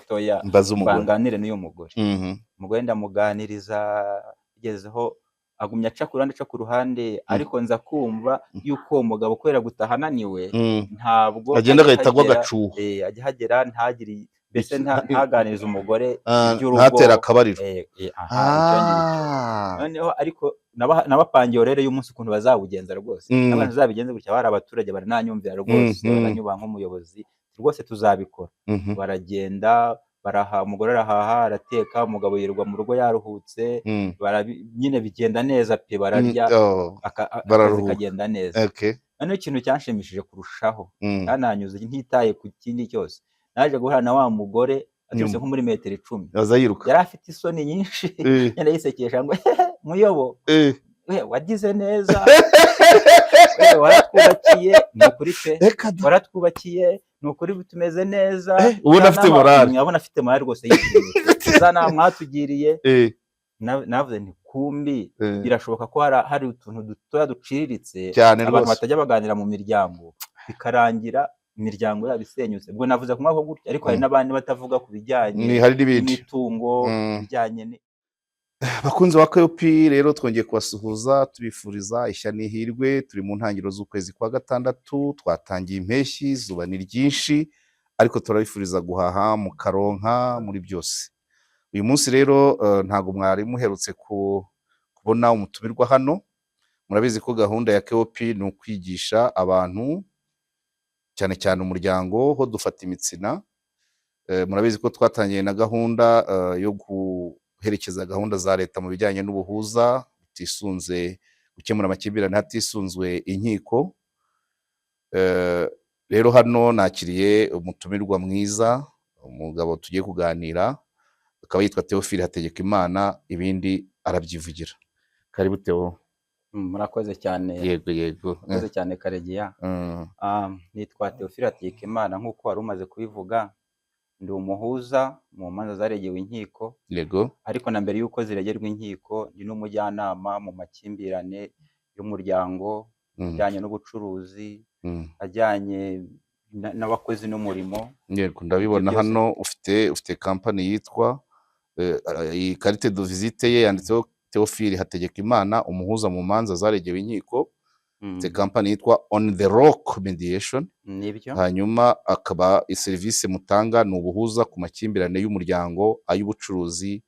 gatoya, Mbaze umugore. Banganire n'uyu mugore. Umugore ndamuganiriza, bigezeho agumya aca ku ruhande, aca ku ruhande, ariko nza kumva yuko uwo mugabo, kubera gutaha ananiwe, ntabwo agenda ajya agahita agwa ahagera, agacuho. Ajya ahagera ntagire, mbese ntaganirize umugore iby'urugo. Ntatere akabariro. Aha, icyo ngicyo. Noneho ariko nabapangiye rero y'umunsi ukuntu bazawugenza rwose. N'abantu tuzabigenze gutya, bari abaturage barananyumvira rwose, baranyubaha nk'umuyobozi rwose, tuzabikora. Baragenda baraha, umugore arahaha, arateka, umugabo yirirwa mu rugo yaruhutse. Nyine bigenda neza pe, bararya, akazi Bararuhuka. kagenda neza. Noneho ikintu cyanshimishije kurushaho, cyananyuze ntitaye ku kindi cyose, naje guhura na wa mugore aturutse Nyuma. nko muri metero 10. Aza yiruka. Yari afite isoni nyinshi. Yenda yisekesha ngo: "Muyobo, we wagize neza, we waratwubakiye, ni ukuri pe." Reka da. "Waratwubakiye, ni ukuri tumeze neza." Ubona afite morale. Abona afite morale rwose, yishimye, za nama mwatugiriye. Navuze nti: "Kumbi birashoboka ko hari utuntu dutoya duciriritse cyane abantu rwose batajya baganira mu miryango, bikarangira imiryango yabo isenyutse." Ubwo navuze ku mwaka gutya, ariko hari n'abandi batavuga ku bijyanye Ni hari n'ibindi n'imitungo, bijyanye Bakunzi ba KOP rero, twongeye kubasuhuza, tubifuriza ishya n'ihirwe. Turi mu ntangiriro z'ukwezi kwa gatandatu, twatangiye impeshyi, izuba ni ryinshi, ariko turabifuriza guhaha mukaronka muri byose. Uyu munsi rero ntabwo mwari muherutse kubona umutumirwa hano. Murabizi ko gahunda ya KOP ni ukwigisha abantu, cyane cyane umuryango, ho dufata imitsina. Murabizi ko twatangiye na gahunda yo guherekeza gahunda za leta mu bijyanye n'ubuhuza butisunze, gukemura amakimbirane hatisunzwe inkiko. Rero hano nakiriye umutumirwa mwiza, umugabo tugiye kuganira, akaba yitwa Theophile Hategekimana, ibindi arabyivugira. Karibu, Theo. Murakoze cyane. Yego. Murakoze cyane, Karegeya. Nitwa Theophile Hategekimana nk'uko wari umaze kubivuga, ndi umuhuza mu manza zaregewe inkiko, ariko na mbere y'uko ziregerwa inkiko ndi n'umujyanama mu makimbirane y'umuryango, ajyanye n'ubucuruzi, ajyanye n'abakozi n'umurimo. Yego, ndabibona. Ibyo byose. Hano ufite kampani yitwa iyi carte de visite ye yanditseho Theophile Hategekimana, umuhuza mu manza zaregewe inkiko. Ufite kampani yitwa On the Rock Mediation. Nibyo. Hanyuma akaba serivisi mutanga ni ubuhuza ku makimbirane y'umuryango, ay'ubucuruzi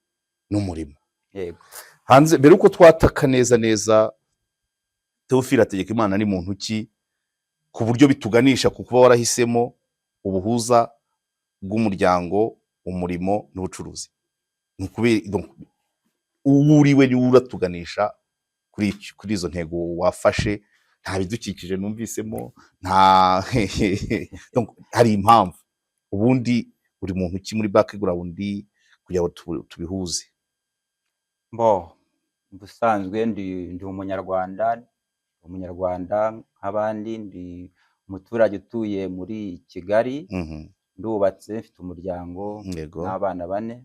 n'umurimo. Yego. Hanze mbere yuko twataka neza neza, Theophile Hategekimana ni muntu ki, ku buryo bituganisha ku kuba warahisemo ubuhuza bw'umuryango, umurimo n'ubucuruzi? Ni ukubera donc, uwo uriwe niwe uratuganisha kuri izo ntego wafashe. Nta bidukikije numvisemo, nta donc, hari impamvu. Ubundi uri muntu ki muri background, kugira ngo tubihuze? Bo, ubusanzwe ndi umunyarwanda nk'abandi, ndi umuturage utuye muri Kigali, ndubatse, mfite umuryango n'abana bane.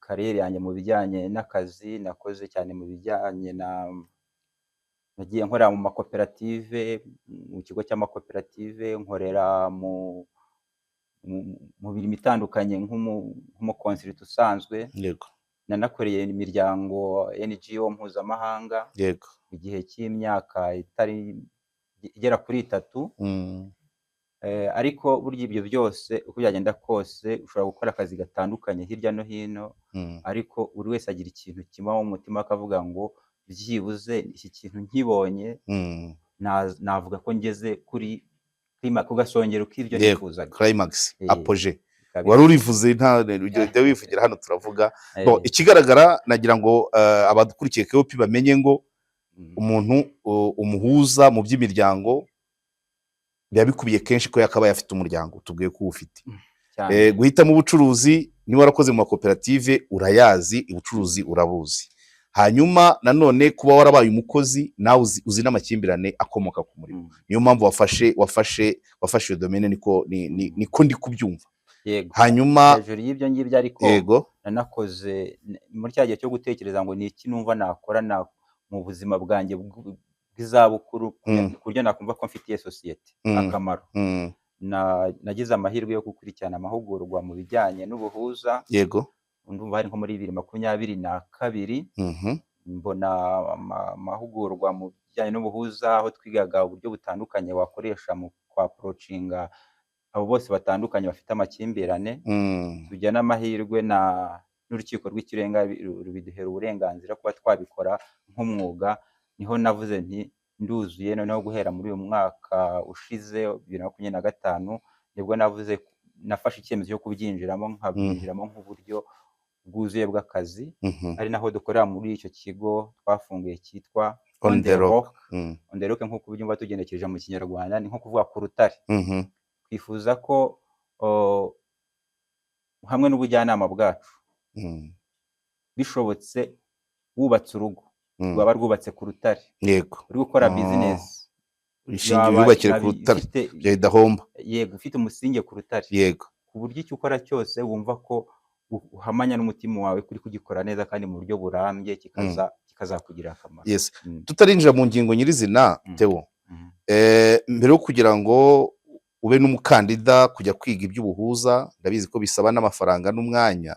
Carrière yanjye mu bijyanye n'akazi, nakoze cyane mu bijyanye na, nagiye nkorera mu makoperative, mu kigo cy'amakoperative, nkorera mu mirimo itandukanye nk'umu consultant usanzwe. Nanakoreye imiryango NGO mpuzamahanga mu gihe cy'imyaka itari igera kuri 3. Ariko burya ibyo byose, uko byagenda kose, ushobora gukora akazi gatandukanye hirya no hino, ariko buri wese agira ikintu kimuba mu mutima akavuga ngo: "Byibuze iki kintu nkibonye, navuga ko ngeze kuri ku gasongero k'ibyo nifuzaga." Climax. Apogée. Kabisa. Wari urivuze, nta ujya wivugira hano turavuga. Bon, ikigaragara nagira ngo abadukurikiye KOP bamenye ngo umuntu umuhuza mu by'imiryango biba bikubiye kenshi ko yakabaye afite umuryango, tubwiye ko uwufite. Cyane. Guhitamo ubucuruzi, niba warakoze mu makoperative urayazi, ubucuruzi urabuzi. Hanyuma nanone kuba warabaye umukozi, nawe uzi n'amakimbirane akomoka ku murimo. Niyo mpamvu wafashe iyo domaine, niko niko ndi kubyumva. Yego. Hanyuma Hejuru y'ibyo ngibyo ariko, nanakoze muri cya gihe cyo gutekereza ngo ni iki numva nakora mu buzima bwanjye bw'izabukuru, ku buryo nakumva ko mfitiye sosiyete akamaro. Nagize amahirwe yo gukurikirana amahugurwa mu bijyanye n'ubuhuza. Ndumva hari nko muri 2022. Mbona amahugurwa mu bijyanye n'ubuhuza, aho twigaga uburyo butandukanye wakoresha mu kwapproachinga abo bose batandukanye bafite amakimbirane. Tujya n'amahirwe na n'urukiko rw'ikirenga rubiduhera uburenganzira kuba twabikora nk'umwuga. Niho navuze nti nduzuye. Noneho guhera muri uyu mwaka ushize, 2025, nibwo navuze nafashe icyemezo cyo kubyinjiramo, nkabyinjiramo nk'uburyo bwuzuye bw'akazi, ari naho dukorera muri icyo kigo twafunguye cyitwa On the Rock. Rock. On the Rock, nk'uko ubyumva tugenekereje mu Kinyarwanda, ni nko kuvuga ku rutare. Twifuza ko hamwe n'ubujyanama bwacu, bishobotse wubatse urugo, rwaba rwubatse ku rutare, uri gukora business Ishingiye, yubakire ku rutare bidahomba. Yego, ufite umusingi ku rutare, ku buryo icyo ukora cyose wumva ko uhamanya n'umutima wawe kuri kugikora neza kandi mu buryo burambye, kikazakugirira akamaro. Tutarinjira mu ngingo nyirizina, Theo, mbere yo kugira ngo ube n'umukandida kujya kwiga iby'ubuhuza, ndabizi ko bisaba n'amafaranga n'umwanya.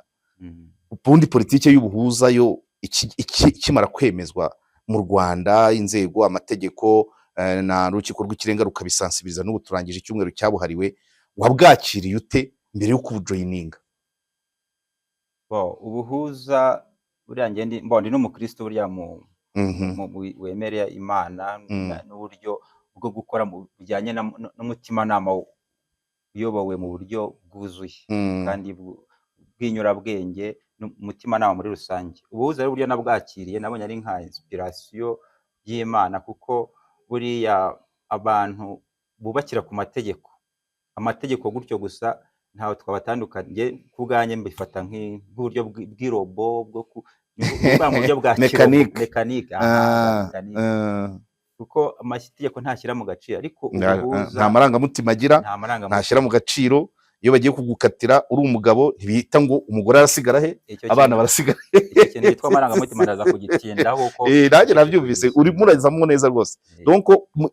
Ubundi politiki y'ubuhuza yo ikimara kwemezwa mu Rwanda, inzego, amategeko, na Urukiko rw'Ikirenga rukabisansibiriza, n'ubu turangije icyumweru cyabuhariwe, wabwakiriye ute mbere yo kubujoininga? Bo, ubuhuza buriya njye ndi n'umukristo buriya wemerera Imana n'uburyo bwo gukora bujyanye n'umutimanama uyobowe mu buryo bwuzuye kandi bw'inyurabwenge n'umutimanama muri rusange. Ubuhuza rero, uburyo nabwakiriye, nabonye ari nka inspiration y'Imana, kuko buriya abantu bubakira ku mategeko, amategeko gutyo gusa, ntawe twabatandukanye. Njye ku bwanjye mbifata nk'uburyo bw'irobo bwo ni ukuvuga mu buryo bwa kirobo. Mécanique. Mécanique, aha, bwa mécanique. Kuko amategeko ntashyira mu gaciro, ariko ubuhuza Nta marangamutima agira. Nta marangamutima. Ntashyira mu gaciro. Iyo bagiye kugukatira uri umugabo, ntibita ngo umugore arasigara he, Icyo abana kintu, barasigara. icyo kintu cyitwa amarangamutima ndaza kugitindaho kuko Nanjye nabyumvise, urimo urazamo neza rwose. Donc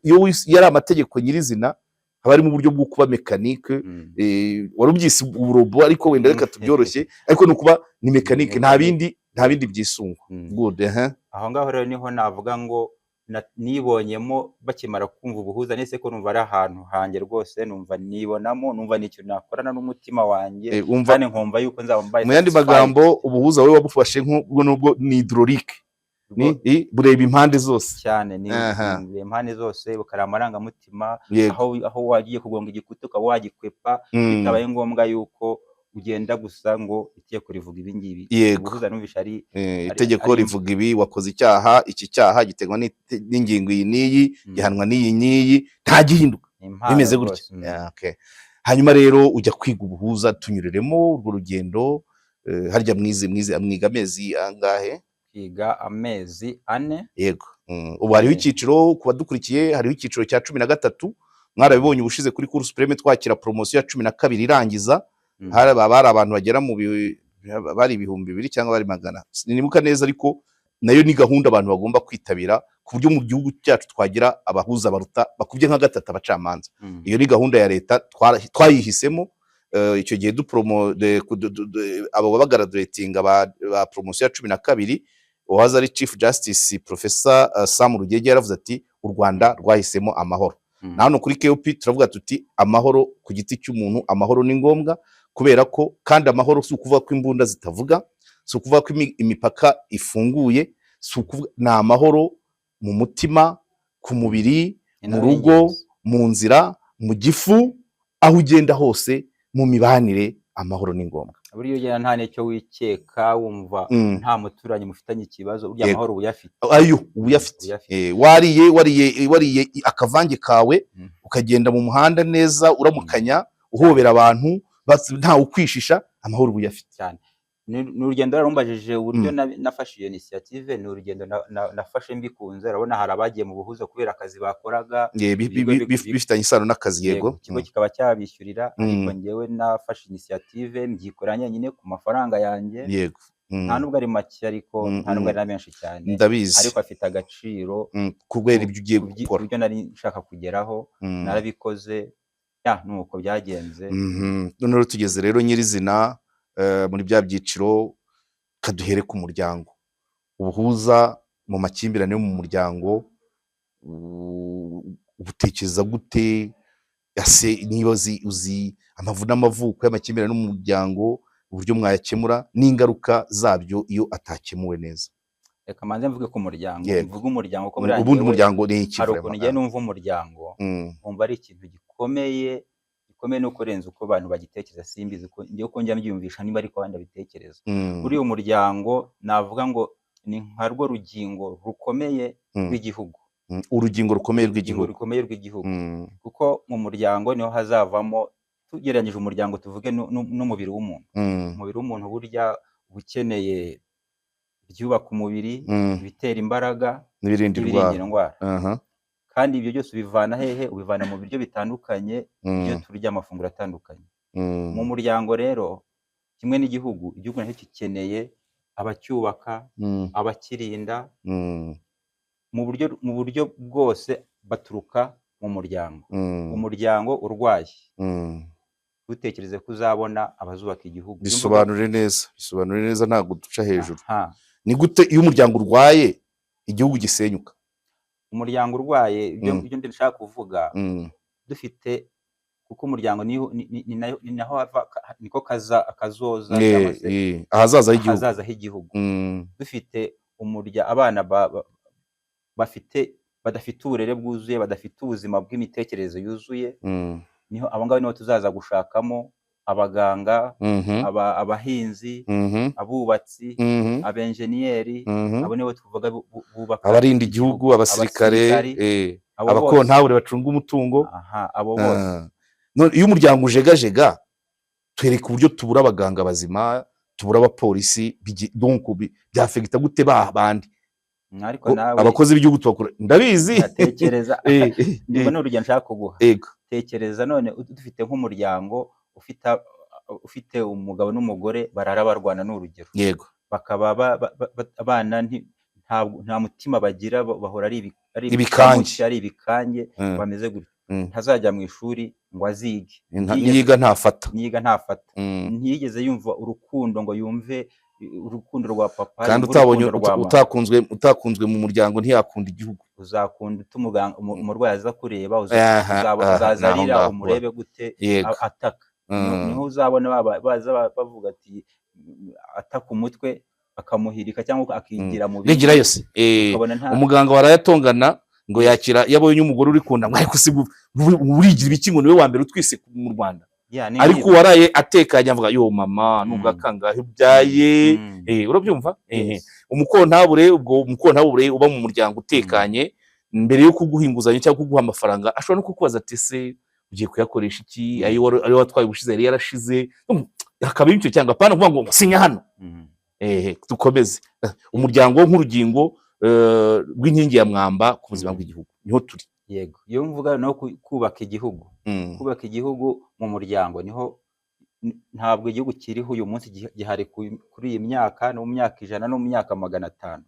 iyo iyo ari amategeko nyirizina, haba harimo uburyo bwo kuba mécanique. Wari ubyise uburobo, ariko wenda reka tubyoroshye, ariko ni ukuba ni mécanique, nta Mécanique. bindi, nta bindi byisungwa. Good, eh. Aho ngaho rero niho navuga ngo nibonyemo bakimara kumva ubuhuza, nese ko numva ari ahantu hanjye rwose, numva nibonamo, numva ni ikintu nakorana n'umutima wanjye, Umva, kandi nkumva yuko nzaba mbaye mu yandi satisfied. magambo, ubuhuza wowe wabufashe nk'ubwo nubwo ni hydraulique, ni bureba impande zose. Cyane, ni ni impande zose, bukareba amarangamutima, aho wagiye kugonga igikuta ukaba wagikwepa, bitabaye ngombwa yuko ugenda gusa ngo itegeko rivuga ibi ngibi. Ubuhuza numvisha ari Itegeko rivuga ibi, wakoze icyaha, iki cyaha gitegwa n'ingingo iyi n'iyi, gihanwa n'iyi n'iyi, nta gihinduka. Ni impano Bimeze gutya. rwose. Yeah, okay. Hanyuma rero ujya kwiga ubuhuza, tunyuriremo urwo rugendo. Harya mwize mwiga amezi angahe? Kwiga amezi 4. Yego. Ubu hariho icyiciro, ku badukurikiye, hariho icyiciro cya 13. Mwarabibonye ubushize kuri Cour Suprême twakira promotion ya 12 irangiza. Hari abantu bagera mu bari 2000 cyangwa bari magana, sinibuka neza, ariko nayo ni gahunda abantu bagomba kwitabira, ku buryo mu gihugu cyacu twagira abahuza baruta bakubye nka gatatu abacamanza. Iyo ni gahunda ya leta, twayihisemo. Icyo gihe dupromo de- ku- du- du- du- abo bagraduatinga ba promotion ya 12, uwahoze ari Chief Justice Professor Sam Rugege yaravuze ati: "U Rwanda rwahisemo amahoro." Na hano kuri KOP turavuga tuti amahoro ku giti cy'umuntu, amahoro ni ngombwa, kubera ko kandi amahoro si ukuvuga ko imbunda zitavuga, si ukuvuga ko imipaka ifunguye, si ukuvuga, ni amahoro mu mutima, ku mubiri, Ni mu nayo rugo, y'ingenzi. mu nzira, mu gifu, aho ugenda hose, mu mibanire, amahoro ni ngombwa. Buriya ugenda nta n'icyo wikeka, wumva nta muturanyi mufitanye ikibazo, burya amahoro uba uyafite. Ayo uba uyafite. Uyafite. Wariye akavange kawe, ukagenda mu muhanda neza, uramukanya, uhobera abantu, ntawe ukwishisha, amahoro uba uyafite. Cyane. Ni urugendo rero rumbajije uburyo nafashe iyo initiative, ni urugendo nafashe mbikunze. Urabona hari abagiye mu buhuza kubera akazi bakoraga, ibigo Bifitanye isano n'akazi, yego. Ikigo kikaba cyabishyurira, ariko njyewe nafashe initiative mbyikora njyenyine ku mafaranga yanjye. Nta nubwo ari make, ariko nta nubwo ari na menshi cyane, Ndabizi. ariko afite agaciro Kubera ibyo ugiye gukora. ku byo nari nshaka kugeraho. Narabikoze. Ya, nuko byagenze. Noneho tugeze rero nyirizina muri bya byiciro, kaduhere ku muryango, ubuhuza mu makimbirane yo mu muryango. Ubutekereza gute ese? Niba uzi amavu n'amavuko y'amakimbirane yo mu muryango, uburyo mwayakemura n'ingaruka zabyo iyo atakemuwe neza. Reka manze mvuge ku muryango. Yego. Mvuge umuryango ko buriya Ubundi njyewe umuryango ni iki? hari ukuntu Vraiment? njyewe numva umuryango, nkumva ari ikintu gikomeye, gikomeye no kurenza uko abantu bagitekereza. Simbizi ko njyewe uko njya mbyiyumvisha niba ariko abandi babitekereza. Buriya umuryango navuga ngo ni nka rwo rugingo rukomeye rw'igihugu. Urugingo rukomeye Urugingo rw'igihugu. rukomeye rw'igihugu, kuko mu muryango niho hazavamo, tugereranyije umuryango tuvuge n'umubiri w'umuntu. Umubiri w'umuntu burya uba ukeneye ibyubaka umubiri, ibitera imbaraga n'ibirinda n'ibirinda indwara. Indwara. Kandi ibyo byose ubivana hehe? Ubivana mu biryo bitandukanye, ibyo turya, amafunguro atandukanye. Mu muryango rero, kimwe n'igihugu, igihugu nacyo gikeneye abacyubaka, abakirinda, mu buryo bwose baturuka mu muryango. Umuryango urwaye, ntutekereze ko uzabona abazubaka igihugu. Iyo mvuga- Bisobanure neza, bisobanure neza, ntabwo duca hejuru. Aha. Ni gute iyo umuryango urwaye igihugu gisenyuka? Umuryango urwaye, ibyo ibyo ndashaka kuvuga, dufite, kuko umuryango ni naho hava, niko kaza akazoza cyangwa se ahazaza h'igihugu. Ahazaza h'igihugu. Dufite abana bafite, badafite uburere bwuzuye, badafite ubuzima bw'imitekerereze yuzuye, niho abo ngabo niho tuzaza gushakamo abaganga, abahinzi, abubatsi, abenjeniyeri. Abo nibo tuvuga bubaka abarinda igihugu, abasirikare, abasirikari, abo bose. Abakontabure bacunga umutungo. Aha, abo bose. Ah. None iyo umuryango ujegajega, twereka uburyo tubura abaganga bazima, tubura abapolisi, donc byafekita gute ba bandi? Ariko nawe Abakozi b'igihugu tubakura, ndabizi. Tekereza, ndumva ni urugero nshaka kuguha. Tekereza none dufite nk'umuryango ufite umugabo n'umugore barara barwana, ni urugero, bakaba abana nta mutima bagira, bahora ari Ibikange. ibikamuke, ari ibikange, bameze gutyo, ntazajya mu ishuri ngo azige. Niyiga ntafata. Niyiga ntafata. Ntiyigeze yumva urukundo ngo yumve urukundo rwa papa, Kandi yumve utabonye urukundo rwa mama. utakunzwe mu muryango ntiyakunda igihugu. Uzakunda ute umurwayi aza kureba? Uzaza Naho arira, ngaho. umurebe gute? Ataka. Niho uzabona baza bavuga ati ataka umutwe bakamuhirika cyangwa akigira mu bindi. Nigirayo se. Ukabona nta Umuganga warayatongana ngo yakira iyo abonye umugore uri kunda ngo ariko se urigira ibiki, ngo niwe wa mbere utwise mu Rwanda. Ya, ni Ariko nk'ibyo. uwaraye atekanye avuga yo mama nubwo akangahe ubyaye. Urabyumva. Umukontabure, ubwo umukontabure uba mu muryango utekanye, mbere yo kuguha inguzanyo cyangwa kuguha amafaranga ashobora no kukubaza ati: "Ese ugiye kuyakoresha iki? Ayo ayo watwaye ubushize yari yarashize." Hakaba icyo, cyangwa apana kuvuga ngo sinya hano. Dukomeze. Umuryango nk'urugingo rw'inkingi ya mwamba ku buzima bw'igihugu, niho turi. Yego, iyo mvuga no kubaka igihugu, kubaka igihugu mu muryango niho. Ntabwo igihugu kiriho uyu munsi gihari kuri iyi myaka, no mu myaka 100, no mu myaka 500.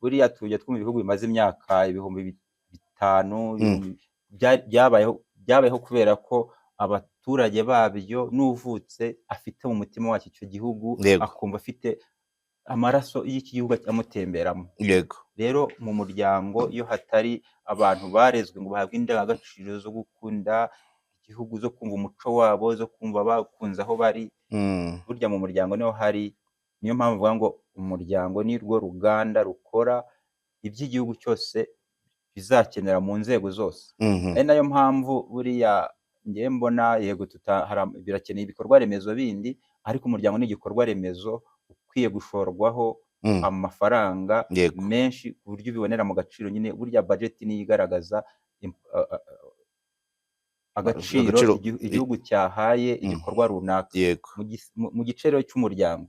Buriya tujya twumva ibihugu bimaze imyaka 5000, byabayeho kubera ko abaturage babyo n'uvutse afite mu mutima wacyo icyo gihugu, akumva afite amaraso y'iki gihugu amutemberamo. Rero mu muryango iyo hatari abantu barezwe ngo bahabwe indangagaciro zo gukunda igihugu, zo kumva umuco wabo, zo kumva bakunze aho bari, burya mu muryango niho hari. Niyo mpamvu mvuga ngo umuryango ni rwo ruganda rukora iby'igihugu cyose bizakenera mu nzego zose. Ari nayo mpamvu buriya ngewe mbona, yego birakeneye ibikorwa remezo bindi, ariko umuryango ni igikorwa remezo ukwiye gushorwaho amafaranga menshi ku buryo ubibonera mu gaciro nyine. Burya budget niyo igaragaza agaciro Agaciro, igihugu cyahaye igikorwa runaka. Mu gice rero cy'umuryango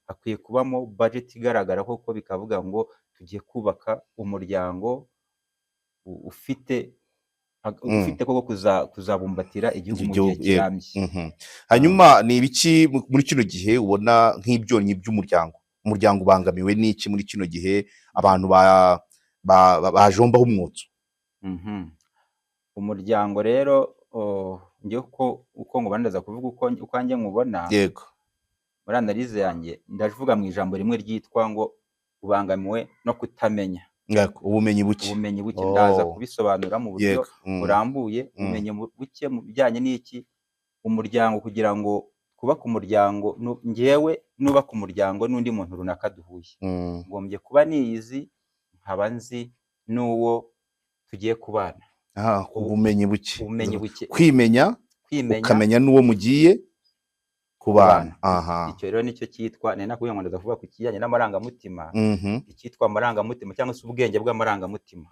hakwiye kubamo budget igaragara koko, bikavuga ngo tugiye kubaka umuryango ufite ufite koko kuzabumbatira igihugu mu gihe Igihugu, yego. kirambye. Hanyuma ni ibiki muri kino gihe ubona nk'ibyonnyi by'umuryango? Umuryango ubangamiwe n'iki muri kino gihe abantu bajombaho umwotso? Umuryango rero Njye uko ngubona, ndaza kuvuga uko njye nkubona. Yego. Muri analyse yanjye ndavuga mu ijambo rimwe ryitwa ngo ubangamiwe no kutamenya. Yego, ubumenyi buke. Ubumenyi buke. Ndaza Oh. kubisobanura mu buryo yego burambuye. Ubumenyi buke mu bijyanye n'iki? Umuryango. Kugira ngo twubake umuryango, njyewe nubaka umuryango n'undi muntu runaka duhuye, ngombye kuba niyizi, nkaba nzi n'uwo tugiye kubana. Ah, ubumenyi buke. Ubumenyi buke. Kwimenya. Kwimenya. Ukamenya n'uwo mugiye kubana. Aha. Icyo rero nicyo cyitwa, nari nakubwiye ngo ndaza kuvuga ku kijyanye n'amarangamutima. Icyitwa amarangamutima cyangwa se ubwenge bw'amarangamutima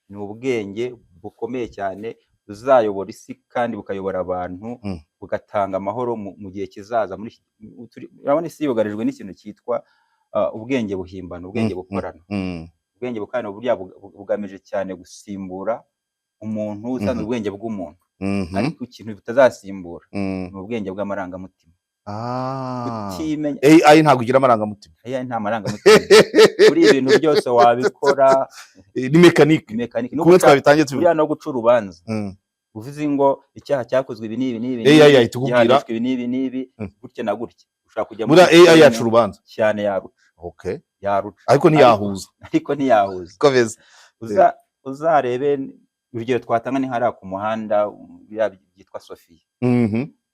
ni ubwenge bukomeye cyane buzayobora isi kandi bukayobora abantu, bugatanga amahoro mu gihe kizaza. Urabona isi yugarijwe n'ikintu cyitwa ubwenge buhimbano, ubwenge bukorano. Ubwenge bukorano buriya bugamije cyane gusimbura umuntu usanzwe, ubwenge bw'umuntu. Ariko ikintu butazasimbura ni ubwenge bw'amarangamutima. Kutimenya. AI ntabwo igira amarangamutima. AI nta marangamutima. Kuri ibintu byose wabikora. Ni mécanique. Mécanique. No Kumwe twabitangiye tubivuga. Buriya no guca urubanza, uvuze ngo icyaha cyakozwe ibi n'ibi n'ibi AI n'ibi, yahita ikubwira. gihanishwa ibi n'ibi n'ibi, gutya na gutya, ushobora kujya muri Buriya AI filime yaca urubanza. Cyane, yaruca. Okay. Yaruca. Ariko ntiyahuza. Ariko ntiyahuza. Komeza. Uzarebe urugero twatanga ni hariya ku muhanda, biriya byitwa Sofiya.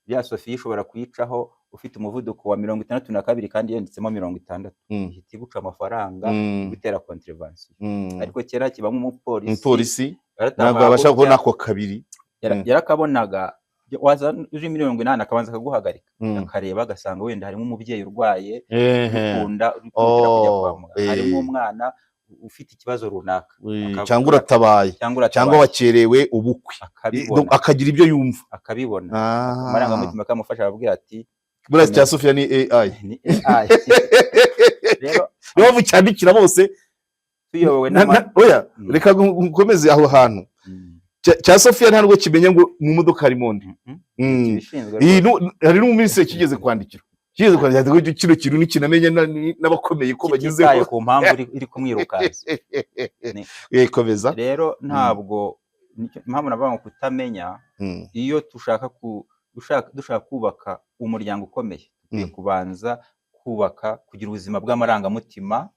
Biriya Sofiya ushobora kuyicaho ufite umuvuduko wa 62 kandi yanditsemo 60, ihita iguca amafaranga, igutera contravention. Ariko kera kibamo umupolisi. Umupolisi yaratanga ntabwo yabasha gutya, kubona ako kabiri. Yarakabonaga, waza uje 80 akabanza akaguhagarika, akareba agasanga wenda harimo umubyeyi urwaye, ukunda uri kwihutira kujya kwa Oh, muganga, harimo umwana ufite ikibazo runaka, Cyangwa uratabaye, cyangwa cyangwa uratabaye. wakerewe ubukwe. Akabibona. Akagira ibyo yumva. Akabibona, amarangamutima akamufasha, arabwira ati Buriya cya Sofiya ni AI. Ni AI rero. Niyo mpamvu cyandikira bose. Tuyobowe Oya, reka nkomeze aho hantu. Cya Sofiya ntabwo kimenya ngo mu modoka harimo undi. Kibishinzwe Iyi rwose. Hari n'umuminisitiri kigeze kwandikira, kigeze kwandikira ati, kino kintu ntikinamenye n'abakomeye ko Kititaye bagezeho. ku mpamvu iri kumwirukansa. Komeza. Rero ntabwo impamvu navuga ngo kutamenya, iyo dushaka ku dushaka dushaka kubaka umuryango ukomeye, dukwiye kubanza kubaka, kugira ubuzima bw'amarangamutima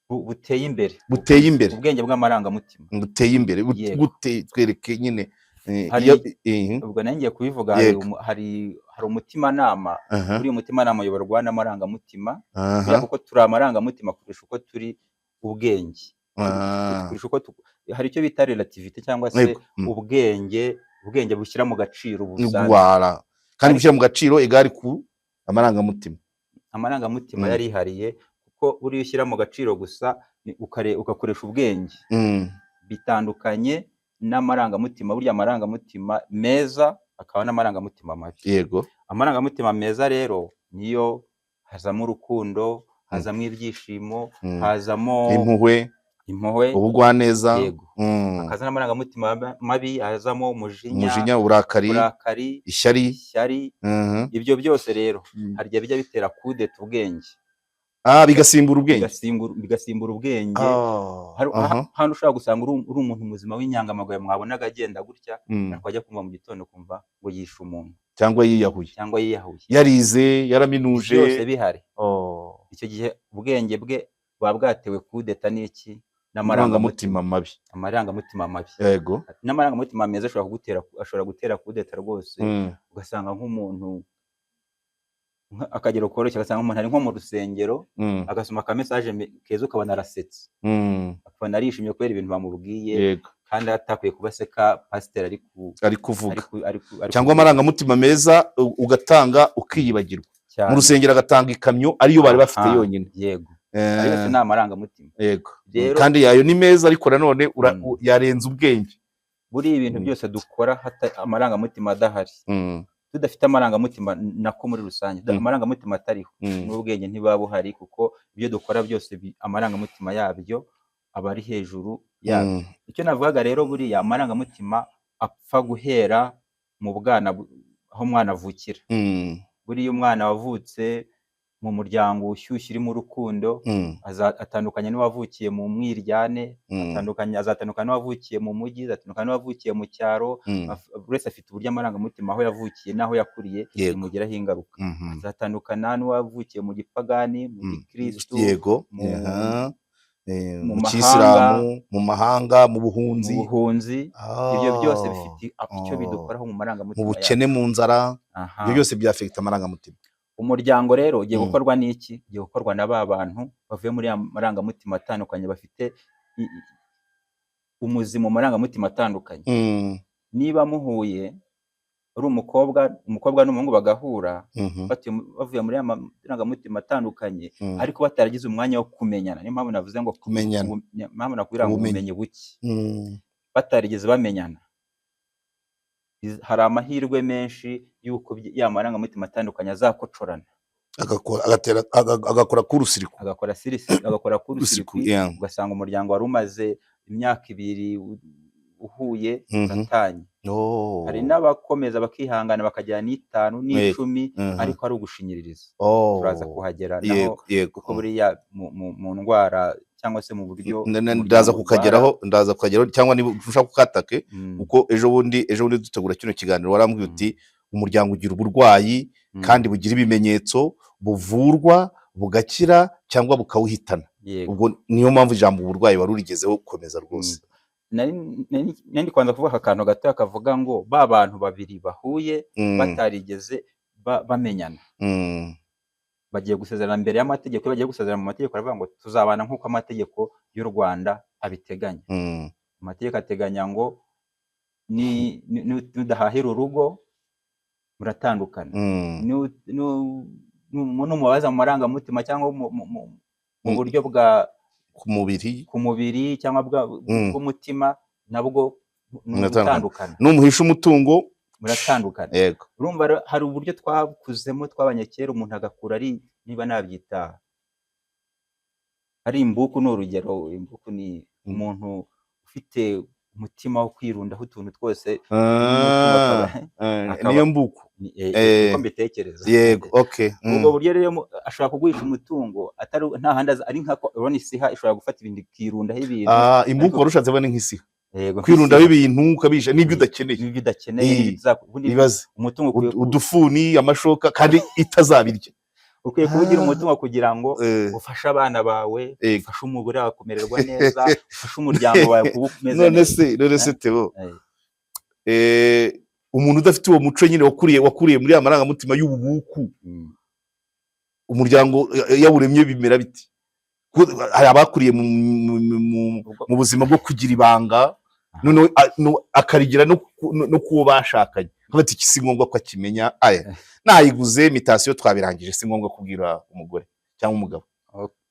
buteye imbere. Buteye imbere. Ubwenge bw'amarangamutima. Buteye imbere. Yego. Gute? Twereke nyine. Ubwo nari ngiye kubivuga, hari hari umutimanama. Uriya umutimanama uyoborwa n'amarangamutima. Buriya kuko turi amarangamutima kurusha uko turi ubwenge. Kurusha uko hari icyo bita relativité cyangwa se Yego. ubwenge bushyira mu gaciro busanzwe. Wara. Kandi gushyira mu gaciro igare ku amarangamutima. Amarangamutima yarihariye, kuko buriya ushyira mu gaciro gusa ugakoresha ubwenge bitandukanye n'amarangamutima. Burya amarangamutima meza akaba n'amarangamutima mabi. Amarangamutima meza rero niyo hazamo urukundo, hazamo ibyishimo, hazamo impuhwe, impuhwe, ubugwaneza. Yego. Hakaza n'amarangamutima mabi, hazamo umujinya, Umujinya, uburakari, uburakari, ishyari. Ishyari. Ibyo byose rero hari igihe bijya bitera kudeta ubwenge. Ah, bigasimbura ubwenge. Bigasimbura ubwenge. Hano ushobora gusanga uri umuntu muzima w'inyangamugayo mwabonaga agenda gutya, ariko wajya kumva mu gitondo ukumva ngo yishe umuntu. Cyangwa yiyahuye. Cyangwa yiyahuye. Yarize, yaraminuje. Byose bihari. Oh. Icyo gihe ubwenge bwe buba bwatewe kudeta n'iki? Amarangamutima N'amarangamutima. mabi. Amarangamutima mabi. N'amarangamutima meza ashobora kugutera, ashobora gutera kudeta rwose. Ugasanga nk'umuntu akagero koroshye, ugasanga umuntu ari nko mu rusengero, agasoma aka message keza, ukabona arasetse, akabona arishimye kubera ibintu bamubwiye, kandi atakwiye kuba aseka pasiteri ari ku Ari kuvuga. ari Cyangwa kuvuga. amarangamutima meza ugatanga ukiyibagirwa Cyane. mu rusengero, agatanga ikamyo ariyo bari bafite yonyine. Yego, ayo yose ni amarangamutima. Rero Kandi yayo ni meza, ariko nanone yarenze ubwenge. Buriya ibintu byose dukora amarangamutima adahari, tudafite amarangamutima nako muri rusange, amarangamutima atariho, n'ubwenge ntibuba buhari, kuko ibyo dukora byose amarangamutima yabyo aba ari hejuru yabyo. Icyo navugaga rero, buriya amarangamutima apfa guhera mu bwana, aho umwana avukira. Buriya umwana wavutse mu muryango ushyushye urimo urukundo, atandukanye n'uwavukiye mu mwiryane, azatandukana n'uwavukiye mu mujyi, azatandukana n'uwavukiye mu cyaro. Buri wese afite uburyo amarangamutima aho yavukiye n'aho yakuriye bimugiraho ingaruka. Azatandukana n'uwavukiye mu gipagani, mu gikristu, Mu mu mahanga, kisilamu, mu mahanga, mu mu buhunzi, buhunzi. Ibyo byose bifite icyo bidukoraho mu mu marangamutima bukene, yacu. Mu nzara, ibyo byose byafekita amarangamutima. Umuryango rero ugiye gukorwa n'iki? Ugiye gukorwa na ba bantu bavuye muri ya marangamutima atandukanye, bafite umuzi mu marangamutima atandukanye. Niba muhuye uri umukobwa n'umuhungu bagahura, bavuye muri ya marangamutima atandukanye, ariko bataragize umwanya wo kumenyana, niyo mpamvu navuze ngo Kumenyana. Niyo mpamvu nakubwira ngo Ubumenyi. Ubumenyi buke, batarigeze bamenyana, hari amahirwe menshi y'uko ya marangamutima atandukanye azakocorana, Agakora court-circuit. Agakora sirisi, agakora Court-circuit, court-circuit, ugasanga umuryango wari umaze imyaka 2 uhuye uratanye. Hari n'abakomeza bakihangana bakagera n'itanu n'icumi, ariko ari ugushinyiririza. Turaza kuhagera naho, yego yego kuko buriya mu ndwara cyangwa se mu buryo umuryango Ndaza urwara. kukageraho, ndaza kukageraho, cyangwa niba ushaka kukatake, kuko ejo bundi dutegura kino kiganiro warambwiye uti umuryango ugira uburwayi kandi bugira ibimenyetso, buvurwa bugakira cyangwa bukawuhitana. Ubwo niyo mpamvu ijambo uburwayi wari urigezeho, gukomeza rwose. Nari ndi kubanza kuvuga aka kantu gato kavuga ngo ba bantu babiri bahuye batarigeze bamenyana, bagiye gusezerana mbere y'amategeko. Iyo bagiye gusezerana mu mategeko, baravuga ngo tuzabana nk'uko amategeko y'u Rwanda abiteganya. Amategeko ateganya ngo nudahahira urugo muratandukana, numubaza mu marangamutima cyangwa mu buryo bwa Ku mubiri, ku mubiri cyangwa bw'umutima, nabwo ni Muratandukana. ugutandukana. Numuhisha umutungo, Muratandukana. Urumva rero hari uburyo twakuzemo, twabanye kera, umuntu agakura ari, niba nabyita ari imbuku, ni urugero, imbuku ni umuntu ufite umutima wo kwirundaho utuntu twose, n'umutungo Niyo mbuku. Niko mbitekereza. Yego, okay. Ubwo buryo rero ashobora kuguhisha umutungo atari nta handi ari nka urabona isiha ishobora gufata ibintu ikirundaho ibintu. Ah, imbuku. Ariko Wari ushatse bane nk'isiha. Yego, Kwirundaho nk'isiha. ibintu ukabisha n'ibyo udakeneye. N'ibyo udakeneye, ubundi Ibaze umutungo ukwiye udufuni, amashoka, kandi itazabirya. Ukwiye kuwugira umutungo kugira ngo ufashe abana bawe, ufashe umugore wawe kumererwa neza, ufashe umuryango wawe kuba umeze None neza. se Theo, umuntu udafite uwo muco nyine, wakuriye muri ya marangamutima y'ububuku, umuryango yawuremye bimera biti? Kuko hari abakuriye mu buzima bwo kugira ibanga, noneho akarigira no kuwo bashakanye, bati iki si ngombwa ko akimenya, aya nayiguze mutation twabirangije, si ngombwa kubwira umugore cyangwa umugabo.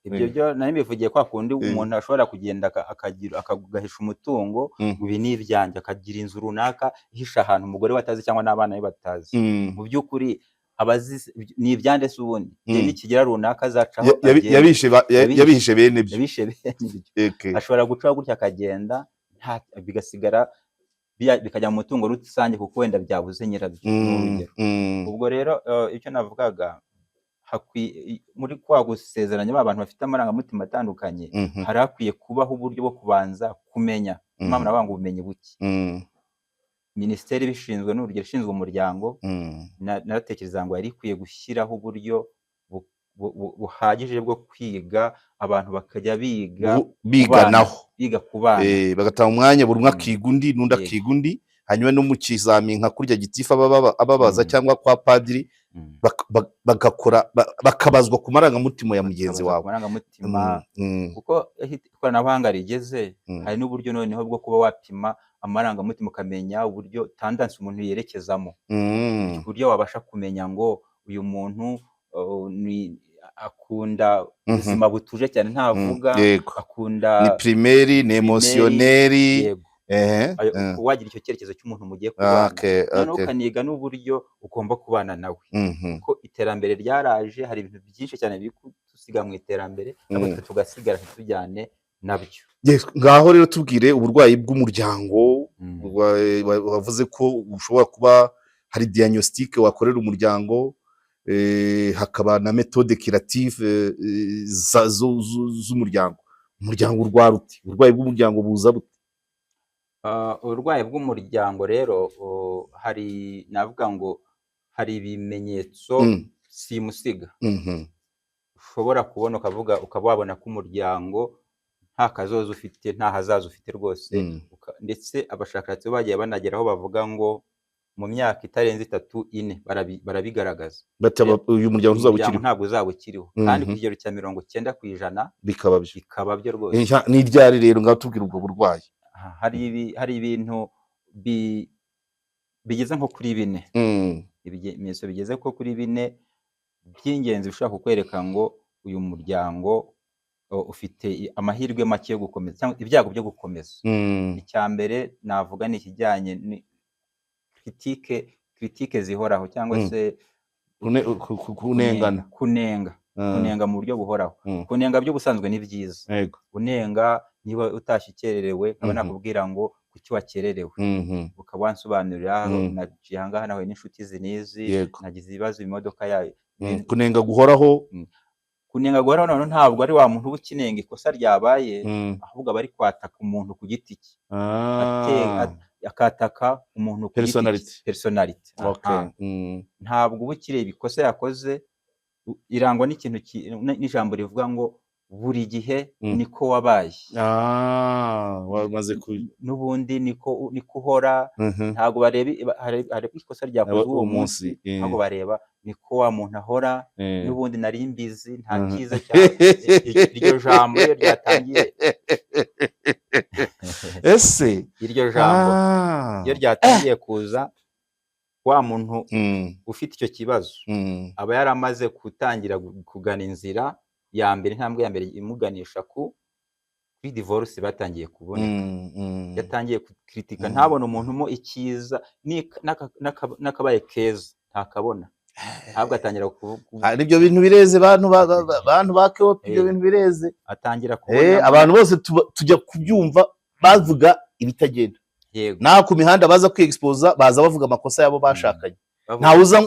Ibyo byo nari mbivugiye kwa kundi umuntu ashobora kugenda akagira akagahisha umutungo, ngo ibi ni ibyanjye, akagira inzu runaka ihisha ahantu umugore we atazi cyangwa n'abana be batazi. Mu by'ukuri abazi ni ibyande se ubundi igihe nikigera runaka azacaho agende. Yabishe bene byo. Yabishe bene ibyo. Ashobora gucaho gutya akagenda, bigasigara bikajya mu mutungo rusange kuko wenda byabuze nyirabyo, ni urugero. Ubwo rero icyo navugaga, muri kwa gusezeranya ba bantu bafite amarangamutima atandukanye, hari hakwiye kubaho uburyo bwo kubanza kumenya. Impamvu navuga ngo ubumenyi buke, minisiteri ibishinzwe, n'urugero ishinzwe umuryango, naratekereza ngo yari ikwiye gushyiraho uburyo buhagije bwo kwiga, abantu bakajya biga Biganaho. Biga ku bana. Bagatanga umwanya, buri umwe akiga undi, n'undi akiga undi, hanyuma no mu kizami nka kurya gitifu ababaza cyangwa kwa padiri, bagakora bakabazwa ku marangamutima ya mugenzi Bakabaza ku wawe. marangamutima, kuko aho ikoranabuhanga rigeze, hari n'uburyo noneho bwo kuba wapima amarangamutima, ukamenya uburyo tendance umuntu yerekezamo, ku buryo wabasha kumenya ngo uyu muntu akunda ubuzima butuje cyane, ntavuga, akunda Ni primaire, ni primaire, émotionnel. Yego. Wagira icyo cyerekezo cy'umuntu mugiye kubana, noneho ukaniga n'uburyo ugomba kubana nawe, kuko iterambere ryaraje, hari ibintu byinshi cyane biri kudusiga mu iterambere, ariko twe tugasigara ntitujyane nabyo. Yes, ngaho rero tubwire uburwayi bw'umuryango. Wavuze ko ushobora kuba hari diagnostic wakorera umuryango. Hakaba na méthode curative z'umuryango. Umuryango urwara ute? Uburwayi bw'umuryango buza bute? Uburwayi bw'umuryango rero, hari, navuga ngo hari ibimenyetso simusiga ushobora kubona, ukavuga, ukaba wabona ko umuryango nta kazoza ufite, nta hazaza ufite rwose. Ndetse abashakashatsi bagiye banageraho bavuga ngo mu myaka itarenze 3, 4 barabigaragaza. Bati uyu muryango ntuzaba Umuryango ukiriho. ntabwo uzaba ukiriho, kandi ku kigero cya 90% Bikaba byo. Bikaba byo rwose. Ni ryari rero? Ngaho tubwira ubwo burwayi. Aha, hari ibintu bigeze nko kuri 4, ibimenyetso bigeze nko kuri 4 by'ingenzi bishobora kukwereka ngo uyu muryango ufite amahirwe make yo gukomeza cyangwa ibyago byo gukomeza. Icya mbere navuga ni ikijyanye ni critique zihoraho cyangwa se Kunengana. Kunenga. Kunenga mu buryo buhoraho. Kunenga by'ubusanzwe ni byiza. Unenga niba utashye ukererewe, nkaba nakubwira ngo kuki wakererewe, ukaba wansobanurira, naciye ahangaha, nahuye n'inshuti izi n'izi, nagize ibibazo imodoka yayo. Kunenga guhoraho. Kunenga guhoraho noneho ntabwo ari wa muntu uba ukinenga ikosa ryabaye, ahubwo aba ari kwataka umuntu ku giti cye. Akataka umuntu ku giti cye. Personality. Personality. Aha. Ntabwo uba ukireba ikosa yakoze, irangwa n'ikintu n'ijambo rivuga ngo buri gihe niko wabaye. Wamaze ku N'ubundi niko uhora. Ntabwo bareba hareba ikosa ryakozwe uwo uwo munsi, munsi, ntabwo bareba niko wa muntu ahora, n'ubundi nari mbizi, nta cyiza cya iryo jambo iyo ryatangiye. Ese Iryo jambo iyo ryatangiye kuza, wa muntu ufite icyo kibazo aba yaramaze gutangira kugana inzira ya mbere, intambwe ya mbere imuganisha kuri divorce batangiye kuboneka. Yatangiye gukritika, ntabone umuntu mo icyiza, n'akabaye keza ntakabona, ntabwo atangira Hari ibyo bintu bireze, bantu bantu ba KOP, ibyo bintu bireze. Atangira kubona Abantu bose tujya kubyumva bavuga ibitagenda. Naho ku mihanda baza kwiexposa, baza bavuga amakosa yabo bashakanye. Ntawe uza,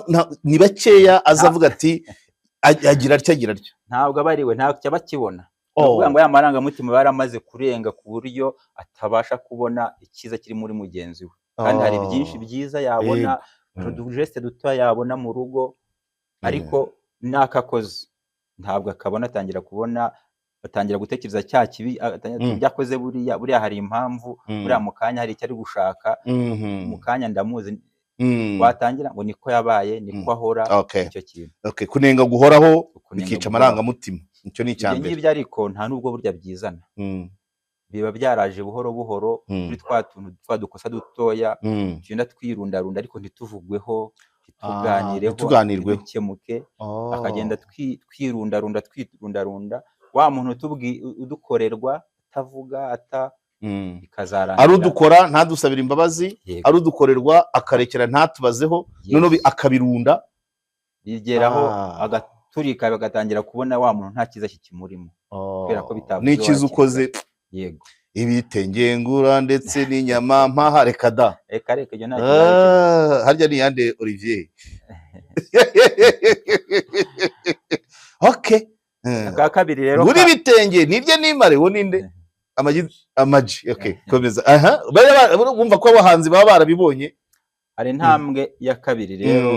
ni bakeya aza avuga ati agira atya, agira atya. Ntabwo aba ari we, ntacyo aba akibona. Ni ukuvuga ngo ya marangamutima aba yaramaze kurenga ku buryo atabasha kubona icyiza kiri muri mugenzi we, kandi hari byinshi byiza yabona, utugeste duto yabona mu rugo, ariko n'akakoze ntabwo akabona. Atangira kubona, atangira gutekereza cya kibi, atangira ibyo akoze buriya, buriya hari impamvu, buriya mu kanya hari icyo ari gushaka, mu kanya ndamuzi. Watangira ngo niko yabaye, niko ahora. Icyo kintu. Okay. Kunenga guhoraho Kunenga bikica guhoraho. amarangamutima, icyo ni icya Ibyo mbere. ngibyo ariko nta nubwo burya byizana, biba byaraje buhoro buhoro kuri twa tuntu, twa dukosa dutoya tugenda twirundarunda ariko ntituvugweho, ntituganireho, ntituganirweho. ntibikemuke. Akagenda twirundarunda, twirundarunda, wa muntu udukorerwa atavuga ata bikazarangira Ari udukora ntadusabire imbabazi, Yego. ari udukorerwa akarekera ntatubazeho, noneho akabirunda. Bigeraho agaturika, bagatangira kubona wa muntu nta cyiza kikimurimo kubera ko bitavuze N'ikiza hakiri ukoze kare. Yego. Ibitenge ngura ndetse n'inyama mpaha, reka da. Reka reka, ibyo nta kibazo kivuze. Harya ni yande Olivier? Okay. Aka kabiri rero Ngura ibitenge nirye nimare, uwo ninde? Amagi, amaji. Okay, komeza. Aha bariya bumva ko abahanzi baba barabibonye. Hari intambwe ya kabiri rero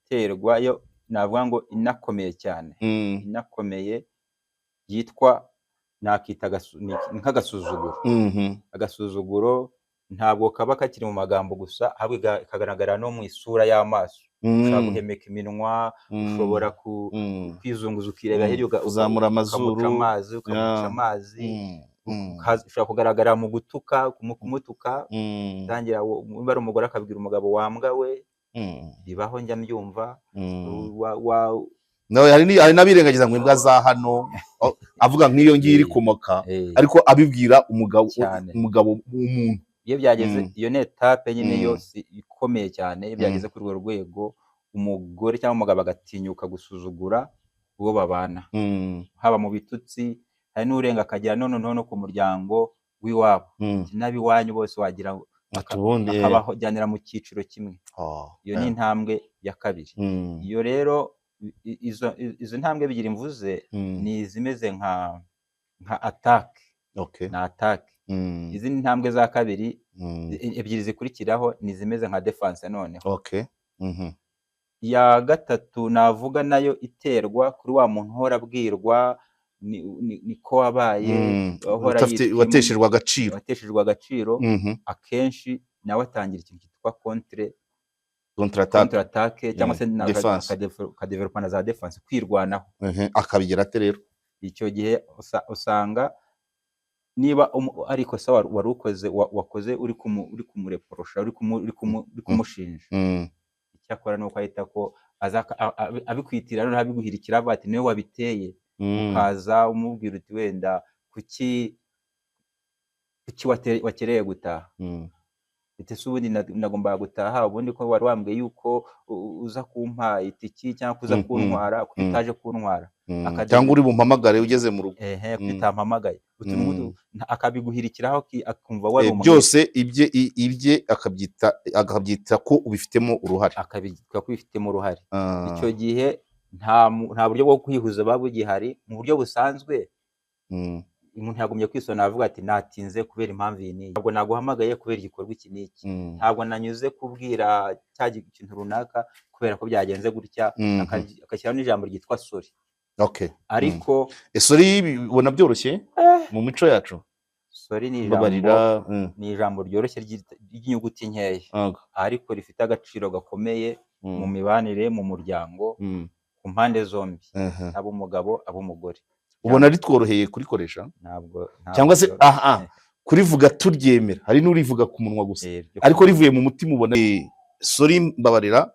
iterwa, yo navuga ngo inakomeye cyane, inakomeye, yitwa, nakita ni nk'agasuzuguro. Agasuzuguro ntabwo kaba kakiri mu magambo gusa, ahubwo kagaragara no mu isura y'amaso. Ushobora guhemeka iminwa, ushobora kwizunguza, ukireba hirya, Kuzamura amazuru. ukamuca amazi, ukamuca amazi. Ushobora kugaragara mu gutuka, kumutuka, tangira niba ari umugore akabwira umugabo wambwa we. Bibaho, njya mbyumva. No, hari n'abirengagiza ngo imbwa za hano, avuga nk'iyo ngiyo iri kumoka, ariko abibwira umugabo, Cyane. umugabo w'umuntu. Iyo byageze, iyo ni étape nyine yose ikomeye cyane. Iyo byageze kuri urwo rwego, umugore cyangwa umugabo agatinyuka gusuzugura uwo babana, haba mu bitutsi, hari n'urenga akagera none no ku muryango w'iwabo, n'ab'iwanyu bose wagira ngo Ati ubundi, akabajyanira mu cyiciro kimwe. Oh, Iyo ni intambwe ya kabiri. Iyo rero Izo ntambwe ebyiri mvuze ni izimeze nka attack. Ni attack. Izindi ntambwe za kabiri ebyiri zikurikiraho ni izimeze nka defense noneho. Iya gatatu navuga nayo iterwa kuri wa muntu uhora abwirwa niko wabaye, uhora Wateshejwe agaciro. Wateshejwe agaciro. Akenshi nawe atangira ikintu cyitwa contre Contre-attaque. Contre attaque cyangwa se Defense. Akadevelopa na za defense, kwirwanaho. Akabigira ate rero? Icyo gihe usanga niba ari ikosa wari ukoze, wakoze uri kumureporosha, uri kumushinja, icyo akora ni uko ahita ko aza abikwitira, noneho abiguhirikira, avuga ati niwe wabiteye. Ukaza umubwira uti wenda kuki wakereye gutaha? Ati se ubundi nagombaga gutaha, ubundi ko wari wambwiye yuko uza kumpa itiki cyangwa kuza kuntwara, kuki utaje kuntwara? Cyangwa uri bumpamagare ugeze mu rugo. Ehe, kuki utampamagaye? Utu n'utu, akabiguhirikiraho, akumva wari Byose ibye akabyita ko ubifitemo uruhare. Akabitwa ko ubifitemo uruhare. Icyo gihe nta buryo bwo kwihuza buba bugihari mu buryo busanzwe. Umuntu yagumye kwisona avuga ati natinze kubera impamvu iyi n'iyi, ntabwo naguhamagaye kubera igikorwa iki n'iki, ntabwo nanyuze kubwira cya kintu runaka kubera ko byagenze gutya, agashyiraho n'ijambo ryitwa sorry. Ariko Sorry ubona byoroshye mu mico yacu? Sorry ni ijambo Mbabarira. Ni ijambo ryoroshye ry'inyuguti nkeya, ariko rifite agaciro gakomeye mu mibanire mu muryango, ku mpande zombi, aba umugabo, aba umugore. Ubona ritworoheye kurikoresha? Ntabwo Cyangwa se byoroshye. Aha kurivuga turyemera, hari n'urivuga ku munwa gusa, Byo ariko rivuye mu mutima ubona sorry, mbabarira,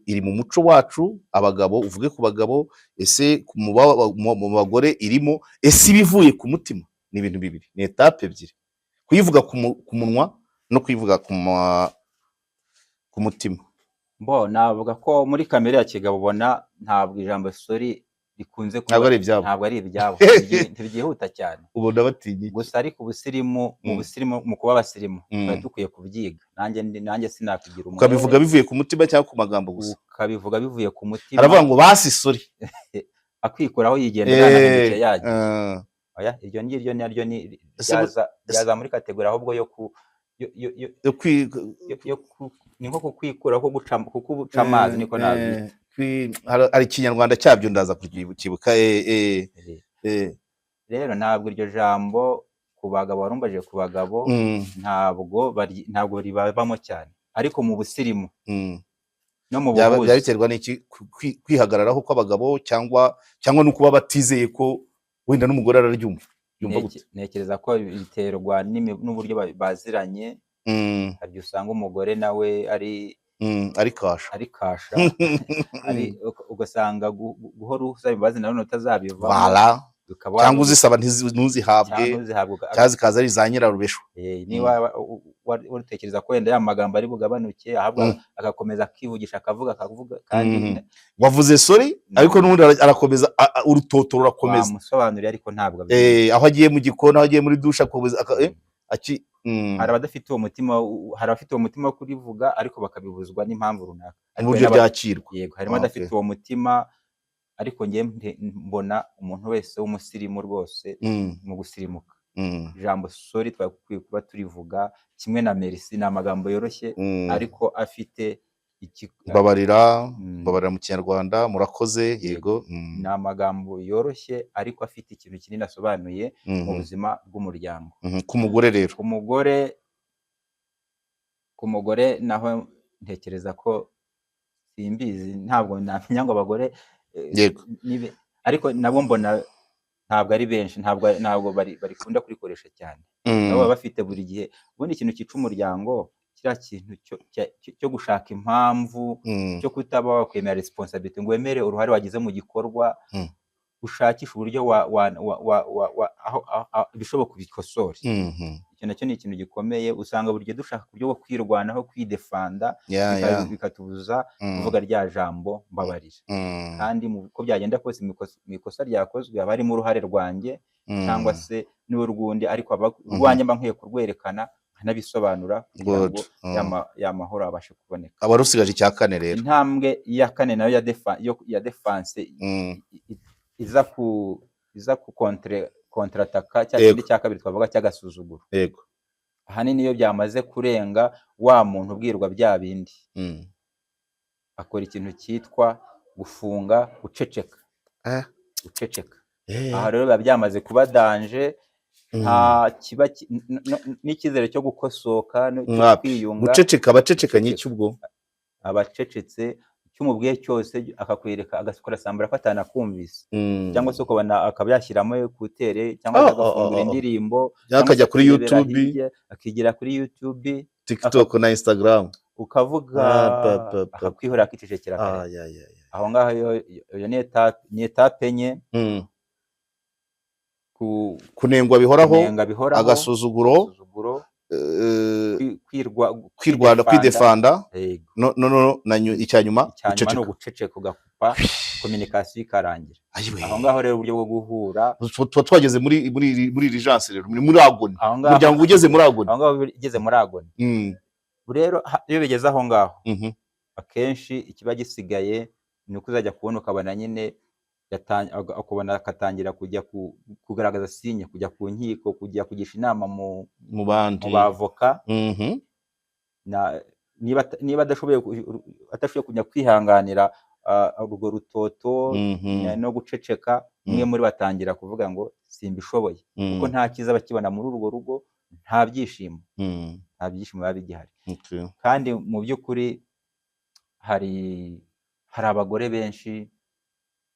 iri mu muco wacu. Abagabo, uvuge ku bagabo, ese mu bagore irimo? Ese ibivuye ku mutima? Ni ibintu bibiri, ni étape ebyiri: kuyivuga ku munwa no kuyivuga ku mutima. Bo navuga ko muri kamere ya kigabo ubona ntabwo ijambo sorry rikunze kuba Ntabwo ari ibyabo. Ntabwo ari ibyabo. Ntibyihuta cyane. Ubona batinya iki? Gusa ariko ubusirimu mu busirimu, mu kuba abasirimu, tuba dukwiye kubyiga. Nanjye sinakugira umwere. Ukabivuga bivuye ku mutima cyangwa ku magambo gusa? Ukabivuga bivuye ku mutima. Aravuga ngo basi sorry. Akwikuraho, yigendera, yanahindukiye yagiye. Oya, iryo ngiryo naryo ni ryaza muri catégorie ahubwo yo ku yo yo yo yo yo ni nko kukwikura, ko guca, kuko uca amazi, niko nabyita. Hari ikinyarwanda cyabyo, ndaza kukibuka. Rero ntabwo iryo jambo ku bagabo, warumbaje ku bagabo, ntabwo ribabamo cyane, ariko mu busirimu no mu Byaba buhuza. biterwa n'iki? Kwihagararaho kw'abagabo cyangwa no kuba batizeye ko wenda n'umugore araryumva, yumva gute? Ntekereza ko biterwa n'uburyo baziranye. Hari igihe usanga umugore nawe ari Ari kasha. Ari kasha, ari ugasanga guhora usaba imbabazi nawe utazabivamo, Voilà. bikaba Cyangwa uzisaba ntuzihabwe, cyangwa uzihabwa cyangwa zikaza ari za nyirarubeshwa. Niba wari utekereza ko wenda ya magambo ari bugabanuke, ahubwo agakomeza akivugisha, akavuga, akavuga kandi Wavuze sorry, ariko n'ubundi arakomeza, urutoto rurakomeza. Wamusobanuriye ariko ntabwo abyumva. Aho agiye mu gikoni, aho agiye muri douche, akomeza Hari abadafite uwo mutima, hari abafite uwo mutima wo kurivuga ariko bakabibuzwa n'impamvu runaka. Ariko Uburyo hari byakirwa. Yego, harimo abadafite uwo mutima, ariko njye mbona umuntu wese w'umusirimu rwose, mu gusirimuka, ijambo sorry twagakwiye kuba turivuga kimwe na merci. Ni amagambo yoroshye ariko afite iki Mbabarira, mbabarira mu Kinyarwanda, murakoze, yego. Ni amagambo yoroshye ariko afite ikintu kinini asobanuye mu buzima bw'umuryango. Ku mugore rero? Ku mugore naho ntekereza ko simbizi, ntabwo namenya ngo abagore ariko nabo mbona ntabwo ari benshi, ntabwo barikunda kurikoresha cyane. Nabo baba bafite buri gihe ubundi ikintu cyica umuryango, kiriya kintu cyo gushaka impamvu, cyo kutaba wakwemera responsibility, ngo wemere uruhare wagize mu gikorwa, ushakishe uburyo wa, wa, wa, wa, wa, wa, aho, aho, aho, ibishoboka ubikosore. Icyo nacyo ni ikintu gikomeye. Usanga buri gihe dushaka uburyo bwo kwirwanaho, kwidefanda, bikatubuza kuvuga rya jambo mbabarira. Kandi uko byagenda kose, mu ikosa ryakozwe haba harimo uruhare rwanjye cyangwa se n'urw'undi, ariko urwanjye mba nkwiye kurwerekana, Akanabisobanura kugira ngo Good. Ya mahoro abashe kuboneka. Aba rusigaje icya kane rero. Intambwe ya kane nayo ya défense iza ku contre-attaque cya kindi cya kabiri twavuga cy'agasuzuguro. Ahanini iyo byamaze kurenga, wa muntu ubwirwa bya bindi akora ikintu cyitwa gufunga, guceceka. Guceceka. Aha rero biba byamaze kuba danger. Nta kiba n'icyizere cyo gukosoka no cyo Mwapi. kwiyunga. Guceceka, abacecekanye Guceceka. iki ubwo? Abacecetse, icyo umubwiye cyose akakwereka, agakora semblant ko atanakumvise, cyangwa se ukabona akaba yashyiramo écouteurs, cyangwa se agafungura indirimbo, Cyangwa cyangwa akajya se kuri akirebera YouTube, hirya, akigira kuri YouTube, TikTok na Instagram. Ukavuga, Ah, pa, pa, pa. akakwihorera, akicecekera kare. Ah, ya, ya, ya. Aho ngaho iyo ni étape enye. Kunengwa bihoraho, Kunenga bihoraho, agasuzuguro, agasuzuguro, kwirwa, kwirwanda, kwidefanda. Kwidefanda. Yego. No na icya nyuma, Icya nyuma ni guceceka. uguceceka, ugakupa communication ikarangira. Ayiwe. Aho ngaho rero uburyo bwo guhura, Tuba twageze muri urgence rero, muri agonie. Aho ngaho, Umuryango ugeze muri agonie. Aho ngaho ugeze muri agonie. Rero iyo bigeze aho ngaho, akenshi ikiba gisigaye ni uko uzajya kubona ukabona nyine ukabona akatangira kujya kugaragaza signe, kujya ku nkiko, kujya kugisha inama mu Mu bandi, mu bavoka. Niba adashoboye kujya kwihanganira urwo rutoto no guceceka, umwe muri batangira kuvuga ngo simbishoboye, kuko nta cyiza bakibona muri urwo rugo, nta byishimo, nta byishimo biba bigihari. Kandi mu by'ukuri hari abagore benshi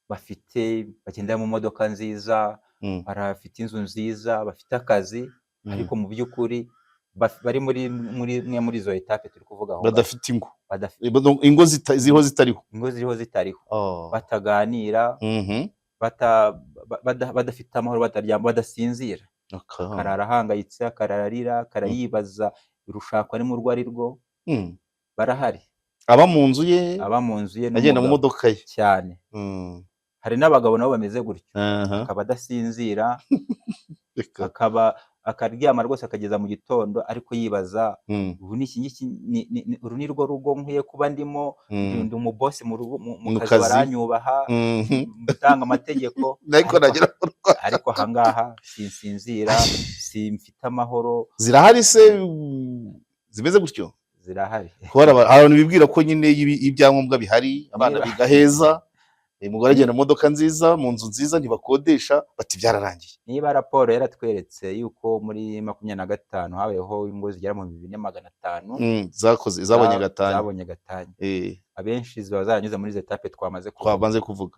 bafite, bagendera mu modoka nziza, hari abafite inzu nziza, bafite akazi, ariko mu by'ukuri bari muri imwe muri izo étapes turi kuvuga aho ngaho. Badafite ingo. Badafite Ingo ziriho zitariho. Ingo ziriho zitariho, bataganira, badafite amahoro, bataryama, badasinzira, akarara ahangayitse, akarara arira, akarara yibaza urushako arimo urwo ari rwo. Barahari. Aba mu nzu ye, Aba mu nzu ye agenda mu n'umugabo. modoka ye. Cyane. Hari n'abagabo nabo bameze gutyo, akaba adasinzira, Reka. akaba akaryama rwose akageza mu gitondo, ariko yibaza, ubu ni iki ngiki, uru ni rwo rugo nkwiye kuba ndimo? Ndi umubosi mu rugo, mu Mu kazi, kazi. baranyubaha, gutanga amategeko, Ariko nagira ariko ahangaha sinsinzira, simfite amahoro. Zirahari se zimeze gutyo? Zirahari. Kuko hari abantu bibwira ko nyine ibyangombwa bihari, abana biga heza, umugore agenda mu modoka nziza, mu nzu nziza, ntibakodesha, bati byararangiye. Niba raporo yaratweretse yuko muri 25 habayeho ingo zigera mu 2500 Zakoze, zabonye gatanya. Zabonye gatanya, abenshi ziba zaranyuze muri izo étapes twamaze kuvuga. Twamaze kuvuga.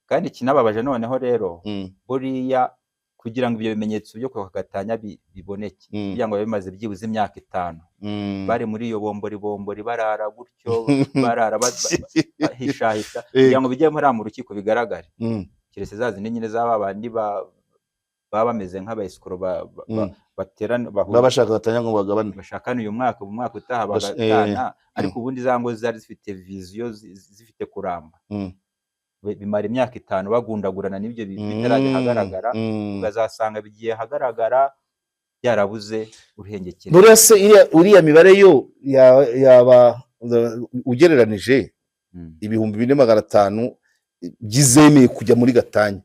Kandi ikinababaje noneho rero, buriya kugira ngo ibyo bimenyetso byo kwaka gatanya biboneke, kugira ngo bibe bimaze byibuze imyaka 5 bari muri iyo bombori bombori, barara gutyo, barara bahishahisha, kugira ngo bijye muri mu rukiko bigaragare, keretse za zindi nyine z'aba bandi baba bameze nk'abayesikoro baterana Baba bashaka gatanya ngo bagabane. Bashakana uyu mwaka, mu mwaka utaha bagatana. Ariko ubundi za ngo zari zifite vision, zifite kuramba, bimara imyaka 5 bagundagurana n'ibyo bitarajya ahagaragara, ukazasanga bigiye ahagaragara byarabuze uruhengekere. Buriya se uriya mibare yo yaba ugereranije, 4500 byizemeye kujya muri gatanya,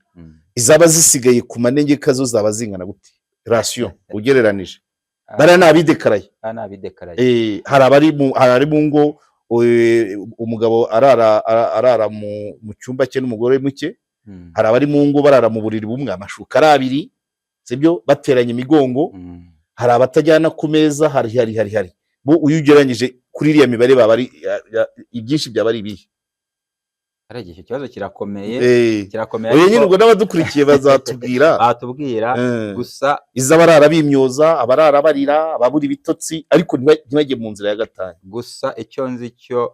izaba zisigaye ku manegeka zo zaba zingana gute, ratio ugereranije? Bariya ni abidekaraye. Aba ni abidekaraye. Hari abari mu ngo, umugabo arara mu cyumba cye n'umugore muke. Hari abari mu ngo barara mu buriri bumwe, amashuka ari abiri, sibyo, bateranye imigongo. Hari abatajyana ku meza, hari bo uyu ugereranyije kuri iriya mibare baba ari ibyinshi byaba ari ibihe? Hari igihe icyo kibazo kirakomeye, kirakomeye, Oya, nyine ariko ubwo n'abadukurikiye bazatubwira. Batubwira. Gusa Iz'abarara bimyoza, abarara barira, ababura ibitotsi, ariko ntibajye mu nzira ya gatanya. Gusa icyo nzi cyo,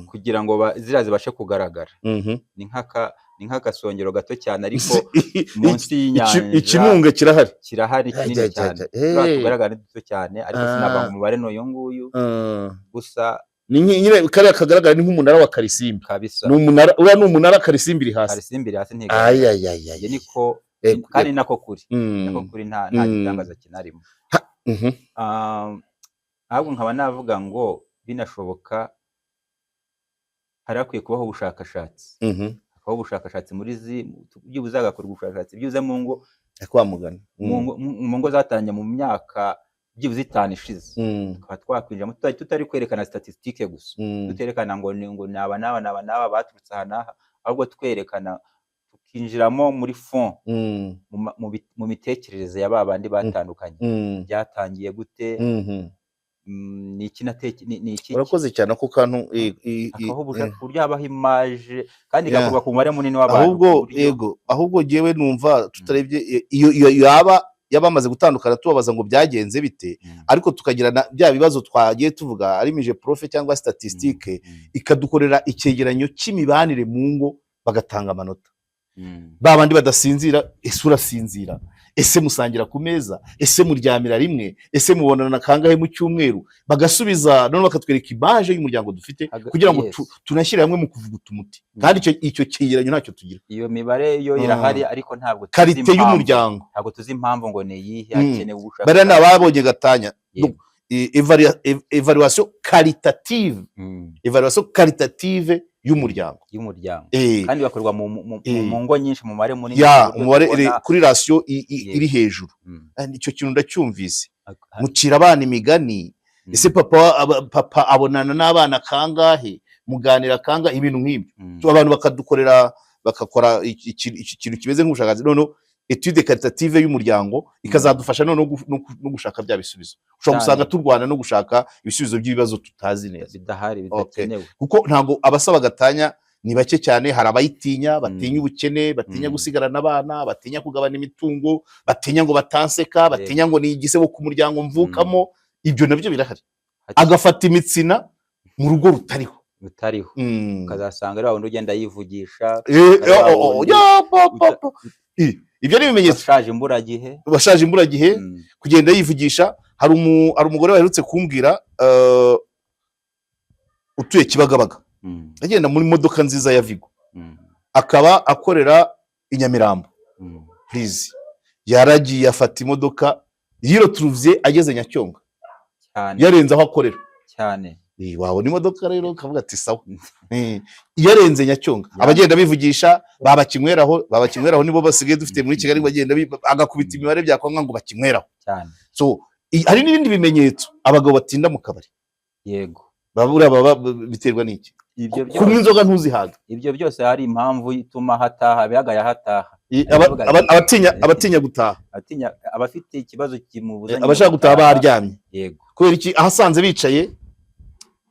kugira ngo ziriya zibashe kugaragara, ni nk'agasongero gato cyane, ariko munsi y'inyanja Ikinunga kirahari. Kirahari kinini Ajya, ajya, cyane. ajya. Turiya tugaragara ni duto cyane, ariko sinavuga ngo umubare ni uyu nguyu. Gusa Ni nyine kariya kagaragara ni nk'umunara wa Karisimbi. Kabisa. Ni umunara, uriya ni umunara, Karisimbi iri hasi. Karisimbi iri hasi, ntigaragara. Ayayayay. Iyo niko kandi nako kuri, nako kuri, nta gitangaza kinarimo. Ahubwo nkaba navuga ngo binashoboka hari hakwiye kubaho ubushakashatsi, hakabaho ubushakashatsi muri zi, byibuze hagakorwa ubushakashatsi byibuze mu ngo, Kwa mugana. mu ngo zatangiye mu myaka byibuze 5 ishize, tukaba twakwinjiramo tutari kwerekana statistique gusa, tuterekana ngo ni ngo naba n'aba n'aba n'aba baturutse aha n'aha, ahubwo twerekana tukinjiramo muri fond, mu mitekerereze ya ba bandi batandukanye, byatangiye gute, ni iki ni iki. Urakoze cyane ako kantu. Hakabaho ku buryo habaho image kandi igakorwa ku mubare munini w'abantu, Ahubwo ku buryo yego, ahubwo jyewe numva tutarebye iyo yaba yabamaze gutandukana tubabaza ngo byagenze bite, ariko tukagira na bya bibazo twagiye tuvuga ari MIGEPROF cyangwa statistique, ikadukorera icyegeranyo cy'imibanire mu ngo, bagatanga amanota. Ba bandi badasinzira, ese urasinzira? Ese musangira ku meza? Ese muryamira rimwe? Ese mubonana kangahe mu cyumweru? Bagasubiza, none bakatwereka image y'umuryango dufite, kugira ngo tunashyire hamwe mu kuvuguta umuti. Kandi icyo cyegeranyo ntacyo tugira. Iyo mibare yo irahari, ariko ntabwo tuzi Qualité impamvu. y'umuryango. Ntabwo tuzi impamvu ngo ni iyihe, hakenewe ubushakashatsi. Bariya ni ababonye gatanya. Donc, évaluation qualitative, évaluation qualitative y'umuryango. Y'umuryango. Kandi bakorwa mu ngo nyinshi, mu mubare munini, Ya, ku buryo umubare kuri ratio iri hejuru. Icyo kintu ndacyumvise. Mucira abana imigani? Ese papa abonana n'abana kangahe? Muganira kangahe? Ibintu nk'ibyo. Abantu bakadukorera, bagakora iki kintu kimeze nk'ubushakashatsi, noneho étude qualitative y'umuryango ikazadufasha noneho no gushaka bya bisubizo. Ushobora gusanga turwana no gushaka ibisubizo by'ibibazo tutazi neza. Bidahari, bidakenewe. Kuko ntabwo abasaba gatanya ni bake cyane. Hari abayitinya, batinya ubukene, batinya gusigarana abana, batinya kugabana imitungo, batinya ngo batanseka, batinya ngo ni igisebo ku muryango mvukamo. Ibyo nabyo birahari. Agafata imitsina mu rugo rutariho. Rutariho. Ukazasanga ari wa wundi ugenda yivugisha, ari wa wundi Ya, pa, pa, pa. Ibyo ni ibimenyetso. Washaje imburagihe. Washaje imburagihe. Kugenda yivugisha. Hari umugore waherutse kumbwira, utuye Kibagabaga, agenda muri modoka nziza ya Vigo, akaba akorera i Nyamirambo. Please, yaragiye afata imodoka, yiroturuvye ageze Nyacyonga, yarenze aho akorera. Wabona imodoka rero ukavuga ati sawa. Yarenze Nyacyonga, abagenda bivugisha babakinyweraho, babakinyweraho nibo basigaye dufite muri Kigali, bagenda agakubita imibare byakwanga ngo bakinyweraho. So hari n'ibindi bimenyetso, abagabo batinda mu kabari. Babura baba biterwa n'iki? Ibyo Kunywa byose inzoga ntuzihaga. Ibyo byose hari impamvu ituma hataha bihagaye ahataha. Aravuga ati, Abatinya gutaha. Atinya, abafite ikibazo kimubuza nyine Abashaka gutaha baryamye. Kubera iki? Ahasanze bicaye.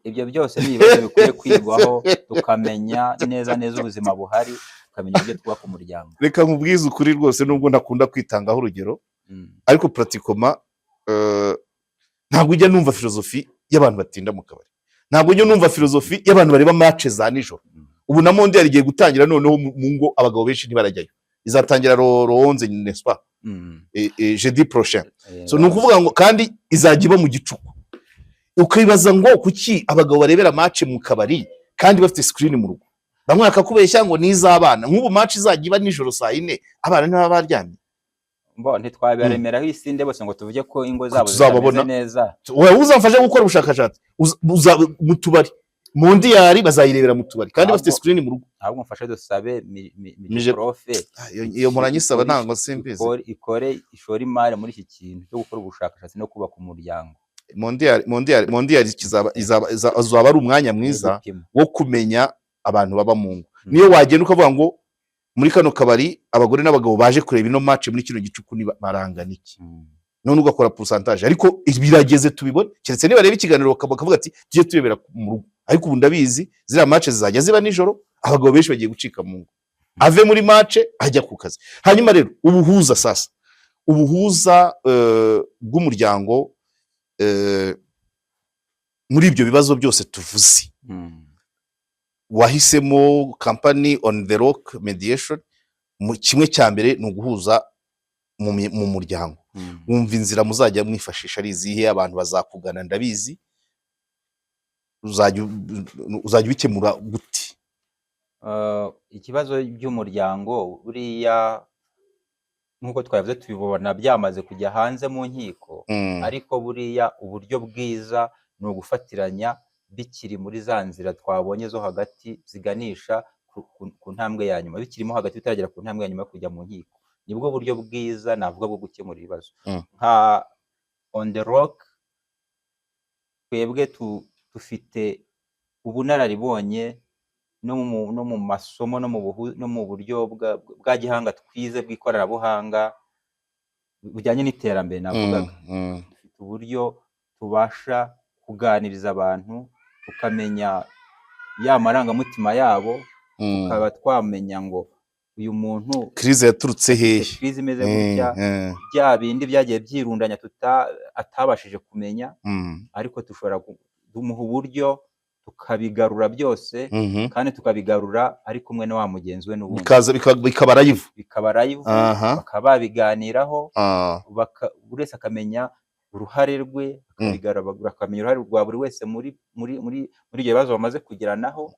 Ibyo byose ni ibibazo bikwiye kwigwaho, tukamenya neza neza ubuzima buhari, tukamenya ibyo twubaka umuryango. Reka nkubwize ukuri rwose, nubwo ntakunda kwitangaho urugero, ariko pratiquement ntabwo ujya numva philosophie y'abantu batinda mu kabari, ntabwo ujya numva philosophie y'abantu bareba match za nijoro. Ubu na mondial igiye gutangira, noneho mu ngo abagabo benshi ntibarajyayo. Izatangira le 11, n'est-ce pas? Jeudi prochain. So ni ukuvuga ngo kandi izajya iba mu gicuku. Ukibaza ngo kuki abagabo barebera match mu kabari kandi bafite screen mu rugo? Bamwe bakakubeshya ngo ni iz'abana. Nk'ubu match izajya iba nijoro saa 4, abana ntibaba baryamye? Bo ntitwabaremeraho isinde bose ngo tuvuge ko ingo zabo Tuzababona. zitameze neza. Wowe uzamfasha gukora ubushakashatsi. Mu tubari, mondial bazayirebera mu tubari kandi bafite screen mu rugo. Ahubwo mfashe dusabe MIGEPROF. Ah, iyo muranyisaba ntabwo simbizi. Ikore ishore imari muri iki kintu cyo gukora ubushakashatsi no kubaka umuryango. Mondial kizaba azaba ari umwanya mwiza N'igipimo. wo kumenya abantu baba mu ngo. Niyo wagenda ukavuga ngo muri kano kabari abagore n'abagabo baje kureba ino match muri kino gicuku ni barangana iki, none ugakora pourcentage. Ariko birageze tubibone, keretse niba ikiganiro bakavuga ati tujye turebera mu rugo. Ariko ubu ndabizi ziriya match zizajya ziba nijoro, abagabo benshi bagiye gucika mu ngo, ave muri match ajya ku kazi. Hanyuma rero ubuhuza, sasa ubuhuza bw'umuryango, muri ibyo bibazo byose tuvuze, wahisemo company On The Rock Mediation. Mu kimwe cya mbere ni uguhuza mu muryango. Wumva inzira muzajya mwifashisha ari izihe? Abantu bazakugana ndabizi. Uzajya ubikemura gute? Ikibazo by'umuryango buriya Nk'uko twabivuze, tubibona byamaze kujya hanze mu nkiko, ariko buriya uburyo bwiza ni ugufatiranya bikiri muri za nzira twabonye zo hagati ziganisha ku ntambwe ya nyuma, bikirimo hagati bitaragera ku ntambwe ya nyuma yo kujya mu nkiko. Nibwo buryo bwiza navuga bwo gukemura ibibazo. Nka On The Rock, twebwe dufite ubunararibonye no mu masomo no mu buryo bwa gihanga twize bw'ikoranabuhanga bujyanye n'iterambere navugaga. Dufite uburyo tubasha kuganiriza abantu, tukamenya ya marangamutima yabo, tukaba twamenya ngo uyu muntu Crise yaturutse hehe? Crise imeze gutya, bya bindi byagiye byirundanya atabashije kumenya, ariko dushobora kumuha uburyo tukabigarura byose, kandi tukabigarura ari kumwe na wa mugenzi we n'ubundi. Bikaza bikaba live. Bikaba live, bakaba babiganiraho, buri wese akamenya uruhare rwe, akabigarura, akamenya uruhare rwa buri wese muri ibyo bibazo bamaze kugiranaho,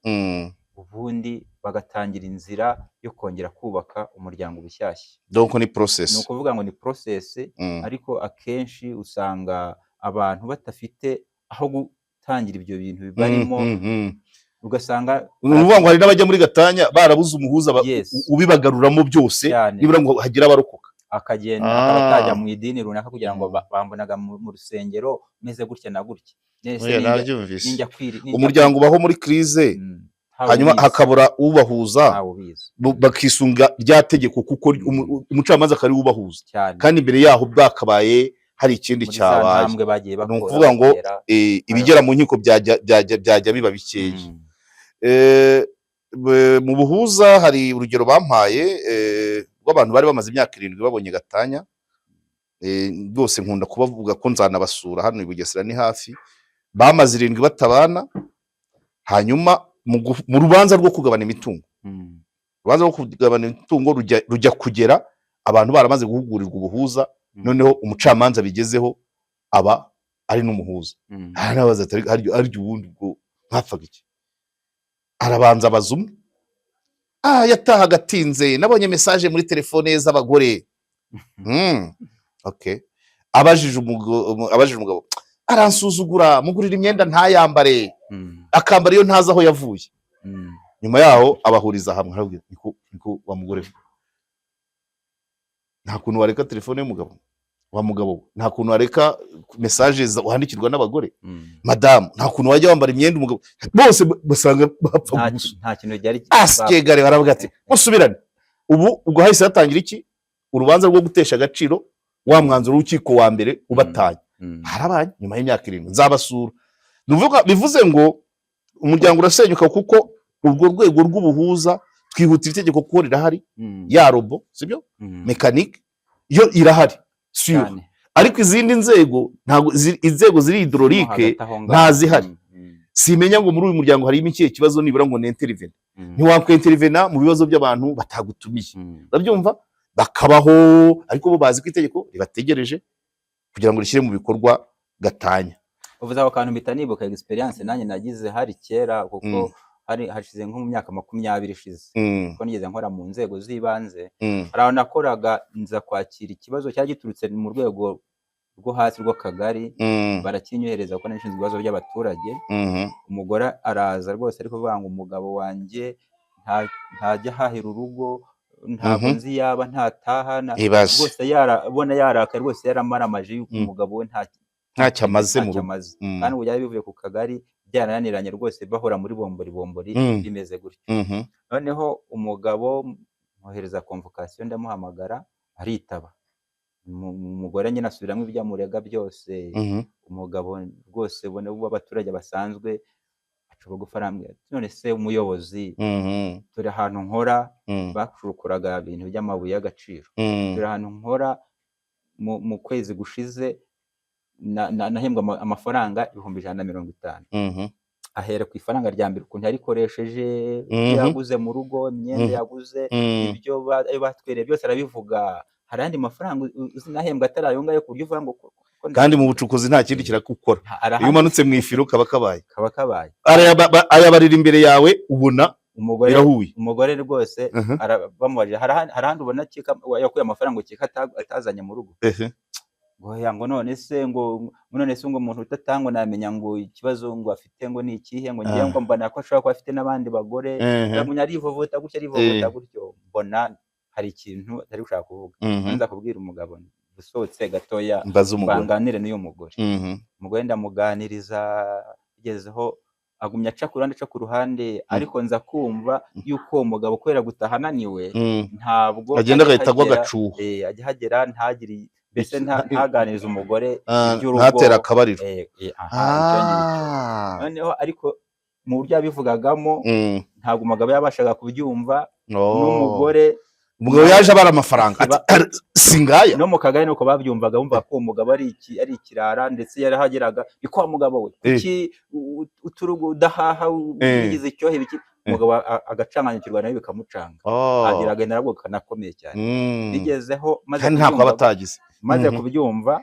ubundi bagatangira inzira yo kongera kubaka umuryango bushyashya. Donc ni Ni process. ukuvuga ngo ni process, ariko akenshi usanga abantu badafite aho gutangira ibyo bintu bibarimo, ugasanga Ni ukuvuga ngo hari n'abajya muri gatanya barabuze umuhuza ubibagaruramo byose, nibura ngo hagire abarokoka. Akagenda akaba atajya mu idini runaka kugira ngo bambonaga mu rusengero meze gutya na gutya. Nese Oya, nabyumvise. ninjya Umuryango ubaho muri crise, ntawe hanyuma ubizi. hakabura ubahuza, Ntawe ubizi. bakisunga rya tegeko, kuko umucamanza akaba ariwe ubahuza, kandi imbere yaho bwakabaye hari ikindi Muri za cyabaye. ntambwe bagiye Ni bakora ukuvuga ngo batera. Ibigera mu nkiko byajya biba bikeya. Mu buhuza hari urugero bampaye rw'abantu bari bamaze imyaka 7 babonye gatanya. Rwose nkunda kubavuga ko nzanabasura hano i Bugesera, ni hafi. Bamaze 7 batabana, hanyuma mu rubanza rwo kugabana imitungo, urubanza rwo kugabana imitungo rujya kugera abantu baramaze guhugurirwa ubuhuza. Noneho umucamanza bigezeho aba ari n'umuhuza. Arabaza ati: "Harya ubundi ubwo mwapfaga iki?" Arabanza abaza umwe: "Ah, yatahaga atinze, nabonye message muri telefone ye z'abagore." Okay. Abajije umugabo: "Aransuzugura, mugurira imyenda ntayambare, akambara iyo ntazi aho yavuye." Nyuma yaho abahuriza hamwe, arababwira: "Niko, niko wa mugore we, nta kuntu wareka telefone y'umugabo? Wa mugabo we, nta kuntu wareka message wandikirwa n'abagore? Madamu, nta kuntu wajya wambara imyenda umugabo?" Bose basanga bapfa gusa. Nta kintu byari. Asikegare, baravuga ati: "Musubirane." Ubu ubwo hahise hatangira iki? Urubanza rwo gutesha agaciro wa mwanzuro w'urukiko wa mbere ubatanye. Harabaye nyuma y'imyaka 7, nzabasura. Ni ukuvuga, bivuze ngo umuryango urasenyuka kuko urwo rwego rw'ubuhuza, twihutira itegeko kuko rirahari, ya robot, sibyo, mécanique yo irahari sûr, ariko izindi nzego ntabwo inzego ziri hydraulique Hagati aho ngaho. ntazihari. Simenya ngo muri uyu muryango harimo ikihe kibazo, nibura ngo nintervene. Ntiwakwentervena mu bibazo by'abantu batagutumiye. Urabyumva, bakabaho, ariko bo bazi ko itegeko ribategereje kugira ngo rishyire mu bikorwa gatanya. Uvuze ako kantu mpita nibuka experience nanjye nagize hari kera, kuko hari hashize nko mu myaka 20 ishize, kuko nigeze nkora mu nzego z'ibanze. Hari aho nakoraga, nza kwakira ikibazo cyari giturutse mu rwego rwo hasi rw'akagari, barakinyohereza kuko nari nshinzwe ibibazo by'abaturage. Umugore araza rwose ariko kuvuga ngo umugabo wanjye ntajya ahahira urugo, ntabwo nzi yaba ntataha Ibaze. rwose yarabona yarakaye rwose, yaramaramaje yuko umugabo we nta Ntacyo amaze mu ntacyo rugo. amaze. Kandi ubu byari bivuye ku kagari byarananiranye rwose, bahora muri bombori bombori, bimeze gutyo. Noneho umugabo mwohereza convocation, ndamuhamagara aritaba. Umugore nyine asubiramo ibyo amurega byose. Umugabo rwose ubona w'abaturage basanzwe aca bugufi, arambwira ati: "None se umuyobozi, turi ahantu nkora." Bacukuraga ibintu by'amabuye y'agaciro. "Turi ahantu nkora, mu kwezi gushize nahembwe amafaranga 150,000." Ahera ku ifaranga rya mbere, ukuntu yarikoresheje, ibyo yaguze mu rugo, imyenda yaguze, ibyo ayo batwereye byose arabivuga. "Hari ayandi mafaranga uzi nahembwe atari ayo ngayo, ku buryo uvuga ngo ko Kandi mu bucukuzi nta kindi kirakukora. Arahari. Iyo umanutse mu ifiro kaba kabaye. Kaba kabaye. Ayabarira imbere yawe ubona. Umugore, Birahuye. umugore rwose bamubajije, hari ahandi ubona Kika yakuye amafaranga ngo Kika atazanye mu rugo? Ngo oya, ngo none se, ngo none se ngo umuntu utatangwa namenya ngo ikibazo ngo afite ngo ni ikihe? Ngo ngiye ngo mbona ko ashobora kuba afite n'abandi bagore. Ndamunya arivovota gutyo, arivovota gutyo, mbona hari ikintu atari gushaka kuvuga. Nza kubwira umugabo, usohotse gatoya, Mbaza umugore. Banganire n'uyu mugore. Umugore ndamuganiriza, bigezeho agumya aca ku ruhande, aca ku ruhande, ariko nza kumva yuko uwo mugabo kubera gutaha ananiwe, ntabwo Agenda ajya agahita agwa ahagera, agacuho. Ajya ahagera ntagire, mbese ntaganirize umugore iby'urugo. Ntatere akabariro. Aha, icyo ngicyo. Noneho ariko mu buryo yabivugagamo, ntabwo umugabo yabashaga kubyumva n'umugore. Umugabo yaje abara amafaranga ati, "Singaya." No mu kagari nuko babyumvaga, bumva ko uwo mugabo ari ikirara, ndetse yarahageraga ni kwa mugabo we, kuki uturugo udahaha, wigize icyohe biki? Umugabo agacanganyikirwa nawe bikamucanga, agira agahinda nabwo kanakomeye cyane. Bigezeho maze Kandi ntako aba kubyumva, atagize. maze kubyumva,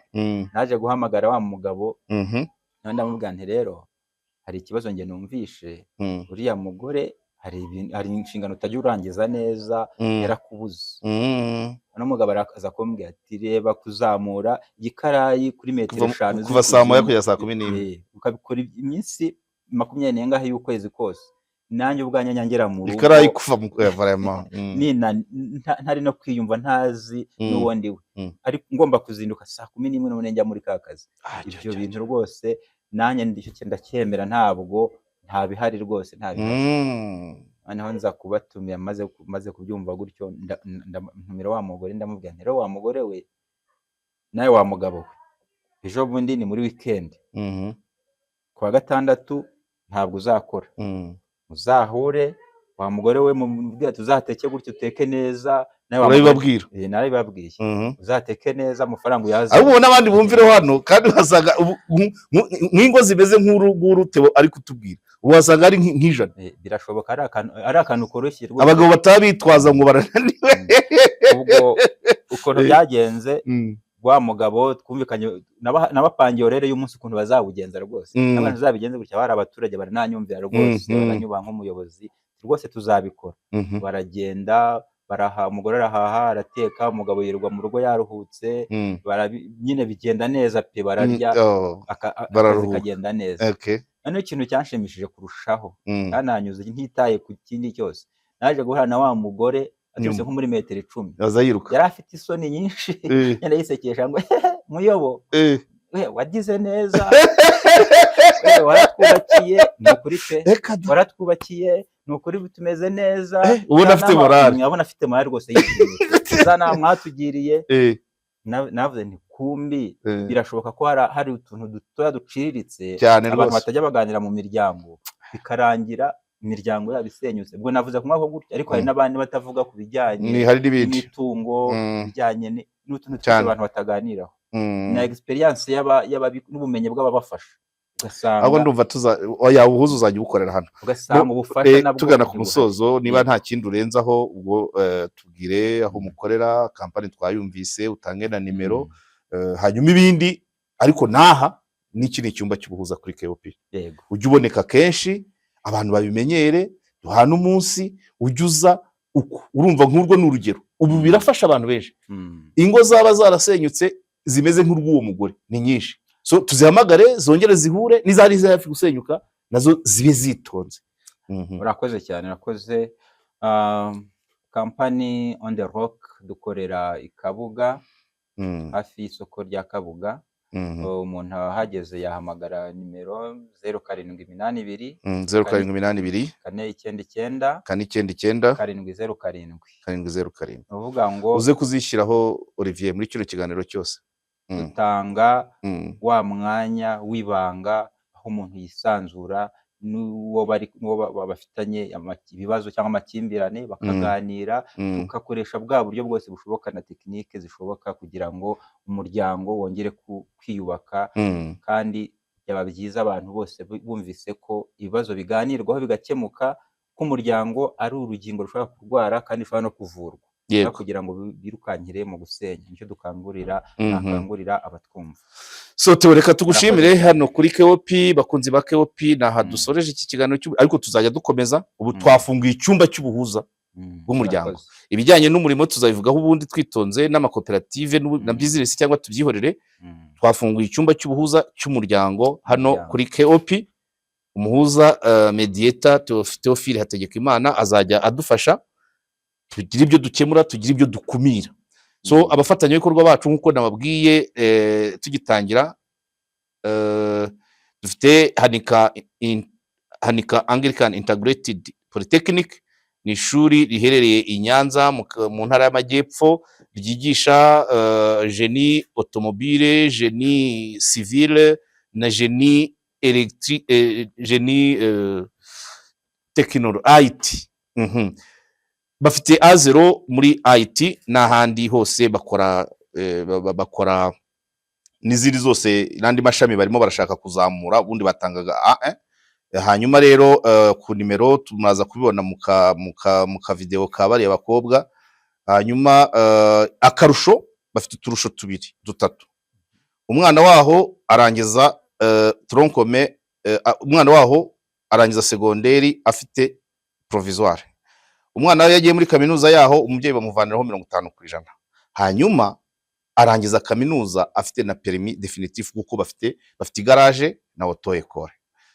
naje guhamagara wa mugabo, nawe ndamubwira nti: "Rero hari ikibazo njye numvishe, uriya mugore hari ibintu, hari inshingano utajya urangiza neza, yarakubuze." Noneho umugabo araza kumbwira ati: "Reba kuzamura igikarayi kuri metero Kuva 5 kuva saa 1 z'ikuzimu, kugeza saa 11, ukabikora iminsi 20 n'ingahe y'ukwezi kose, nanjye ubwanjye njya mu rugo Ikarayi kuva mu vraiment. Nina ntari no kwiyumva, ntazi n'uwo ndiwe, ariko ngomba kuzinduka saa 11 none njya muri ka kazi. Cyo, Ibyo cyo, bintu cyo. rwose nanjye ndicyo ndacyemera, ntabwo nta bihari rwose, nta bihari." Noneho nza kubatumira, maze kubyumva gutyo, ntumira wa mugore, ndamubwira nti: "Rero wa mugore we, nawe wa mugabo we, ejo bundi ni muri weekend, ku wa gatandatu ntabwo uzakora, muzahure. Wa mugore we, mubwire tuzateke gutyo, uteke neza. Nawe wa mugore." Urabibabwira? Narabibabwiye. "Uzateke neza, amafaranga uyazane." Ahubwo ubona abandi bumvireho hano, kandi wasanga nk'ingo zimeze nk'uru nguru Theo ari kutubwira, ubu wasanga ari nk'ijana. Birashoboka, ari akantu koroshye rwose. Abagabo bataba bitwaza ngo barananiwe. Ubwo ukuntu byagenze, wa mugabo twumvikanye, nabapangiye rero y'umunsi ukuntu bazawugenza rwose, n'abantu tuzabigenze gutya. Bari abaturage barananyumvira rwose, baranyubaha nk'umuyobozi rwose, tuzabikora. Baragenda baraha, umugore arahaha, arateka, umugabo yirirwa mu rugo yaruhutse, nyine bigenda neza pe, bararya, akazi Bararuhuka. kagenda neza. Noneho ikintu cyanshimishije kurushaho, cyananyuze ntitaye ku kindi cyose, naje guhura na wa mugore aturutse Nyuma. nko muri metero 10, Aza yiruka. yari afite isoni nyinshi, yenda yisekesha ngo: "Muyobo, we wagize neza, we waratwubakiye, ni ukuri pe, Reka da. waratwubakiye, ni ukuri tumeze neza." Ubona Za afite nama- morale. Abona afite morale rwose, yishimye, za nama mwatugiriye. Navuze nti: "Kumbi birashoboka ko hari utuntu dutoya duciriritse Cyane abantu rwose. batajya baganira mu miryango, bikarangira imiryango yabo isenyutse." Ubwo navuze ku mwaka gutya, ariko hari n'abandi batavuga ku bijyanye Ni hari n'ibindi. n'imitungo, bijyanye n'utuntu twose abantu bataganiraho, na experience n'ubumenyi bw'ababafasha, ugasanga Ahubwo ndumva tuza, oya, ubuhuza uzajya ubukorera hano. Ugasanga ubufasha nabwo Tugana ku ntibuhari. musozo, niba nta kindi urenzaho, ubwo tubwire aho mukorera kampani, twayumvise, utange na nimero, hanyuma ibindi. Ariko naha n'iki ni icyumba cy'ubuhuza kuri KOP. Ujye uboneka kenshi, abantu babimenyere, duhane umunsi ujye uza uko urumva. Nk'urwo ni urugero, ubu birafasha abantu benshi. Ingo zaba zarasenyutse zimeze nk'urw'uwo mugore ni nyinshi, so tuzihamagare zongere zihure, n'izari ziri hafi gusenyuka nazo zibe zitonze. Urakoze cyane, urakoze. Kampani On The Rock dukorera i Kabuga, hafi y'isoko rya Kabuga. Umuntu ahageze yahamagara nimero 0782, 0782, 499, 499, 707. 707. Ni ukuvuga ngo Uze kuzishyiraho, Olivier, muri kino kiganiro cyose. Dutanga wa mwanya w'ibanga aho umuntu yisanzura n'uwo bari, n'uwo bafitanye ibibazo cyangwa amakimbirane, bakaganira, tugakoresha bwa buryo bwose bushoboka na tekinike zishoboka kugira ngo umuryango wongere kwiyubaka. Kandi byaba byiza abantu bose bumvise ko ibibazo biganirwaho bigakemuka, ko umuryango ari urugingo rushobora kurwara kandi rushobora no kuvurwa. Kugira ngo birukankire mu gusenya. Nicyo dukangurira, nakangurira abatwumva. So Theo, reka tugushimire. Murakoze cyane. Hano kuri KOP, bakunzi ba KOP, ni aha dusoreje iki kiganiro ariko tuzajya dukomeza. Ubu twafunguye icyumba cy'ubuhuza bw'umuryango. Murakoze. Ibijyanye n'umurimo tuzabivugaho ubundi twitonze, n'amakoperative na business, cyangwa tubyihorere. Twafunguye icyumba cy'ubuhuza cy'umuryango hano Umuryango. kuri KOP. Umuhuza, mediator Theophile Hategekimana, azajya adufasha tugire ibyo dukemura, tugire ibyo dukumira. So abafatanyabikorwa bacu, nk'uko nababwiye tugitangira, dufite Hanika Anglican Integrated Polytechnic. Ni ishuri riherereye i Nyanza mu ntara y'Amajyepfo, ryigisha génie automobile, génie civile na génie électrique, génie technolo IT. Bafite A0 muri IT n'ahandi hose bakora, bakora n'izindi zose n'andi mashami barimo barashaka kuzamura. Ubundi batangaga A1. Hanyuma rero ku nimero tumaze kubibona mu ka video ka bariya bakobwa. Hanyuma akarusho, bafite uturusho tubiri dutatu. Umwana waho arangiza tronc commun, umwana waho arangiza segonderi afite provisoire. Umwana we yagiye muri kaminuza yaho, umubyeyi bamuvaniraho 50%. Hanyuma arangiza kaminuza afite na permis définitif, kuko bafite igaraje na auto école.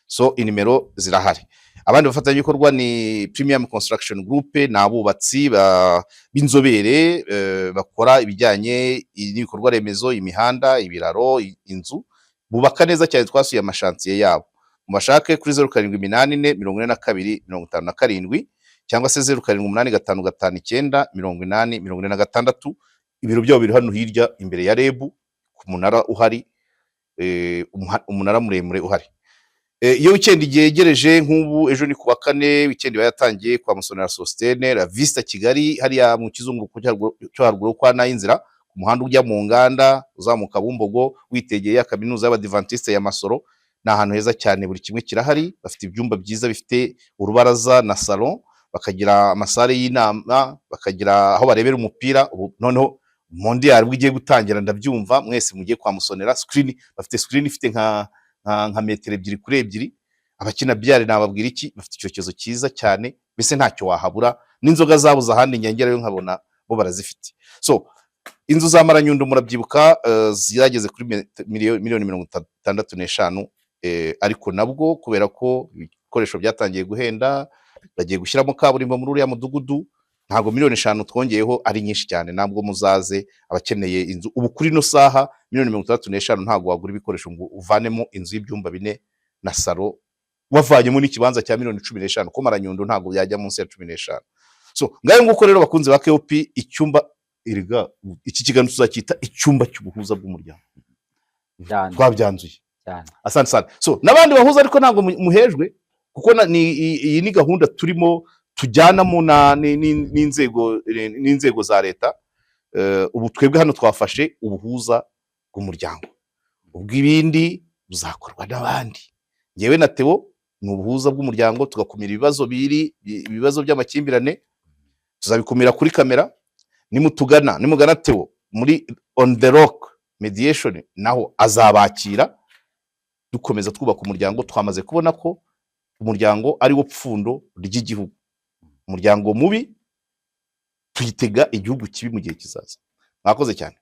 So inimero zirahari. Abandi bafatanyabikorwa ni Premium Construction Group, ni abubatsi b'inzobere, bakora ibijyanye n'ibikorwa remezo, imihanda, ibiraro, inzu, bubaka neza cyane. Twasuye amashantiye yabo. Mubashake kuri 0784 42 57, cyangwa se 0785 59 80 46. Ibiro byabo biri hano hirya imbere ya REB, ku munara uhari, umunara muremure uhari. Iyo weekend yegereje, nk'ubu ejo ni ku wa kane, weekend iba yatangiye kwa Musonera Sostene, La Vista Kigali, hariya mu kizunguruko cyo haruguru kwa Nayinzira, ku muhanda ujya mu nganda uzamuka Bumbogo, witegeye ya kaminuza y'Abadivantiste ya Masoro. Ni ahantu heza cyane, buri kimwe kirahari. Bafite ibyumba byiza bifite urubaraza na salon, bakagira amasare y'inama, bakagira aho barebera umupira. Ubu noneho mondial ubwo igiye gutangira, ndabyumva mwese mugiye kwa Musonera. Screen, bafite screen ifite nka metero 2 kuri 2. Abakina billard nababwira iki, bafite icyokezo cyiza cyane, mbese ntacyo wahabura. N'inzoga zabuze ahandi ngerayo nkabona bo barazifite. So inzu za Maranyundo murabyibuka, zageze kuri miliyoni 65, ariko nabwo kubera ko ibikoresho byatangiye guhenda, bagiye gushyiramo kaburimbo muri uriya mudugudu, ntabwo miliyoni 5 twongeyeho ari nyinshi cyane. Ntabwo muzaze abakeneye inzu. Ubu kuri ino saha miliyoni 65 ntabwo wagura ibikoresho ngo uvanemo inzu y'ibyumba 4 na salon, wavanyemo n'ikibanza cya miliyoni 15, ko Maranyundo ntabwo byajya munsi ya 15. So ngayo nguko rero, bakunzi ba KOP, icyumba erega iki kiganiro tuzacyita icyumba cy'ubuhuza bw'umuryango. Cyane. Twabyanzuye. Cyane. Asante sana. So n'abandi bahuza, ariko ntabwo muhejwe, kuko iyi ni gahunda turimo tujyanamo n'inzego za leta. Ubu twebwe hano twafashe ubuhuza bw'umuryango, ubwo ibindi buzakorwa n'abandi. Ngewe na Theo ni ubuhuza bw'umuryango, tugakumira ibibazo biri ibibazo by'amakimbirane, tuzabikumira kuri kamera. Nimutugana, nimugana Theo muri On the Rock Mediation, naho azabakira. Dukomeza twubaka umuryango. Twamaze kubona ko umuryango ari wo pfundo ry'igihugu. Umuryango mubi tuyitega igihugu kibi mu gihe kizaza. Mwakoze cyane.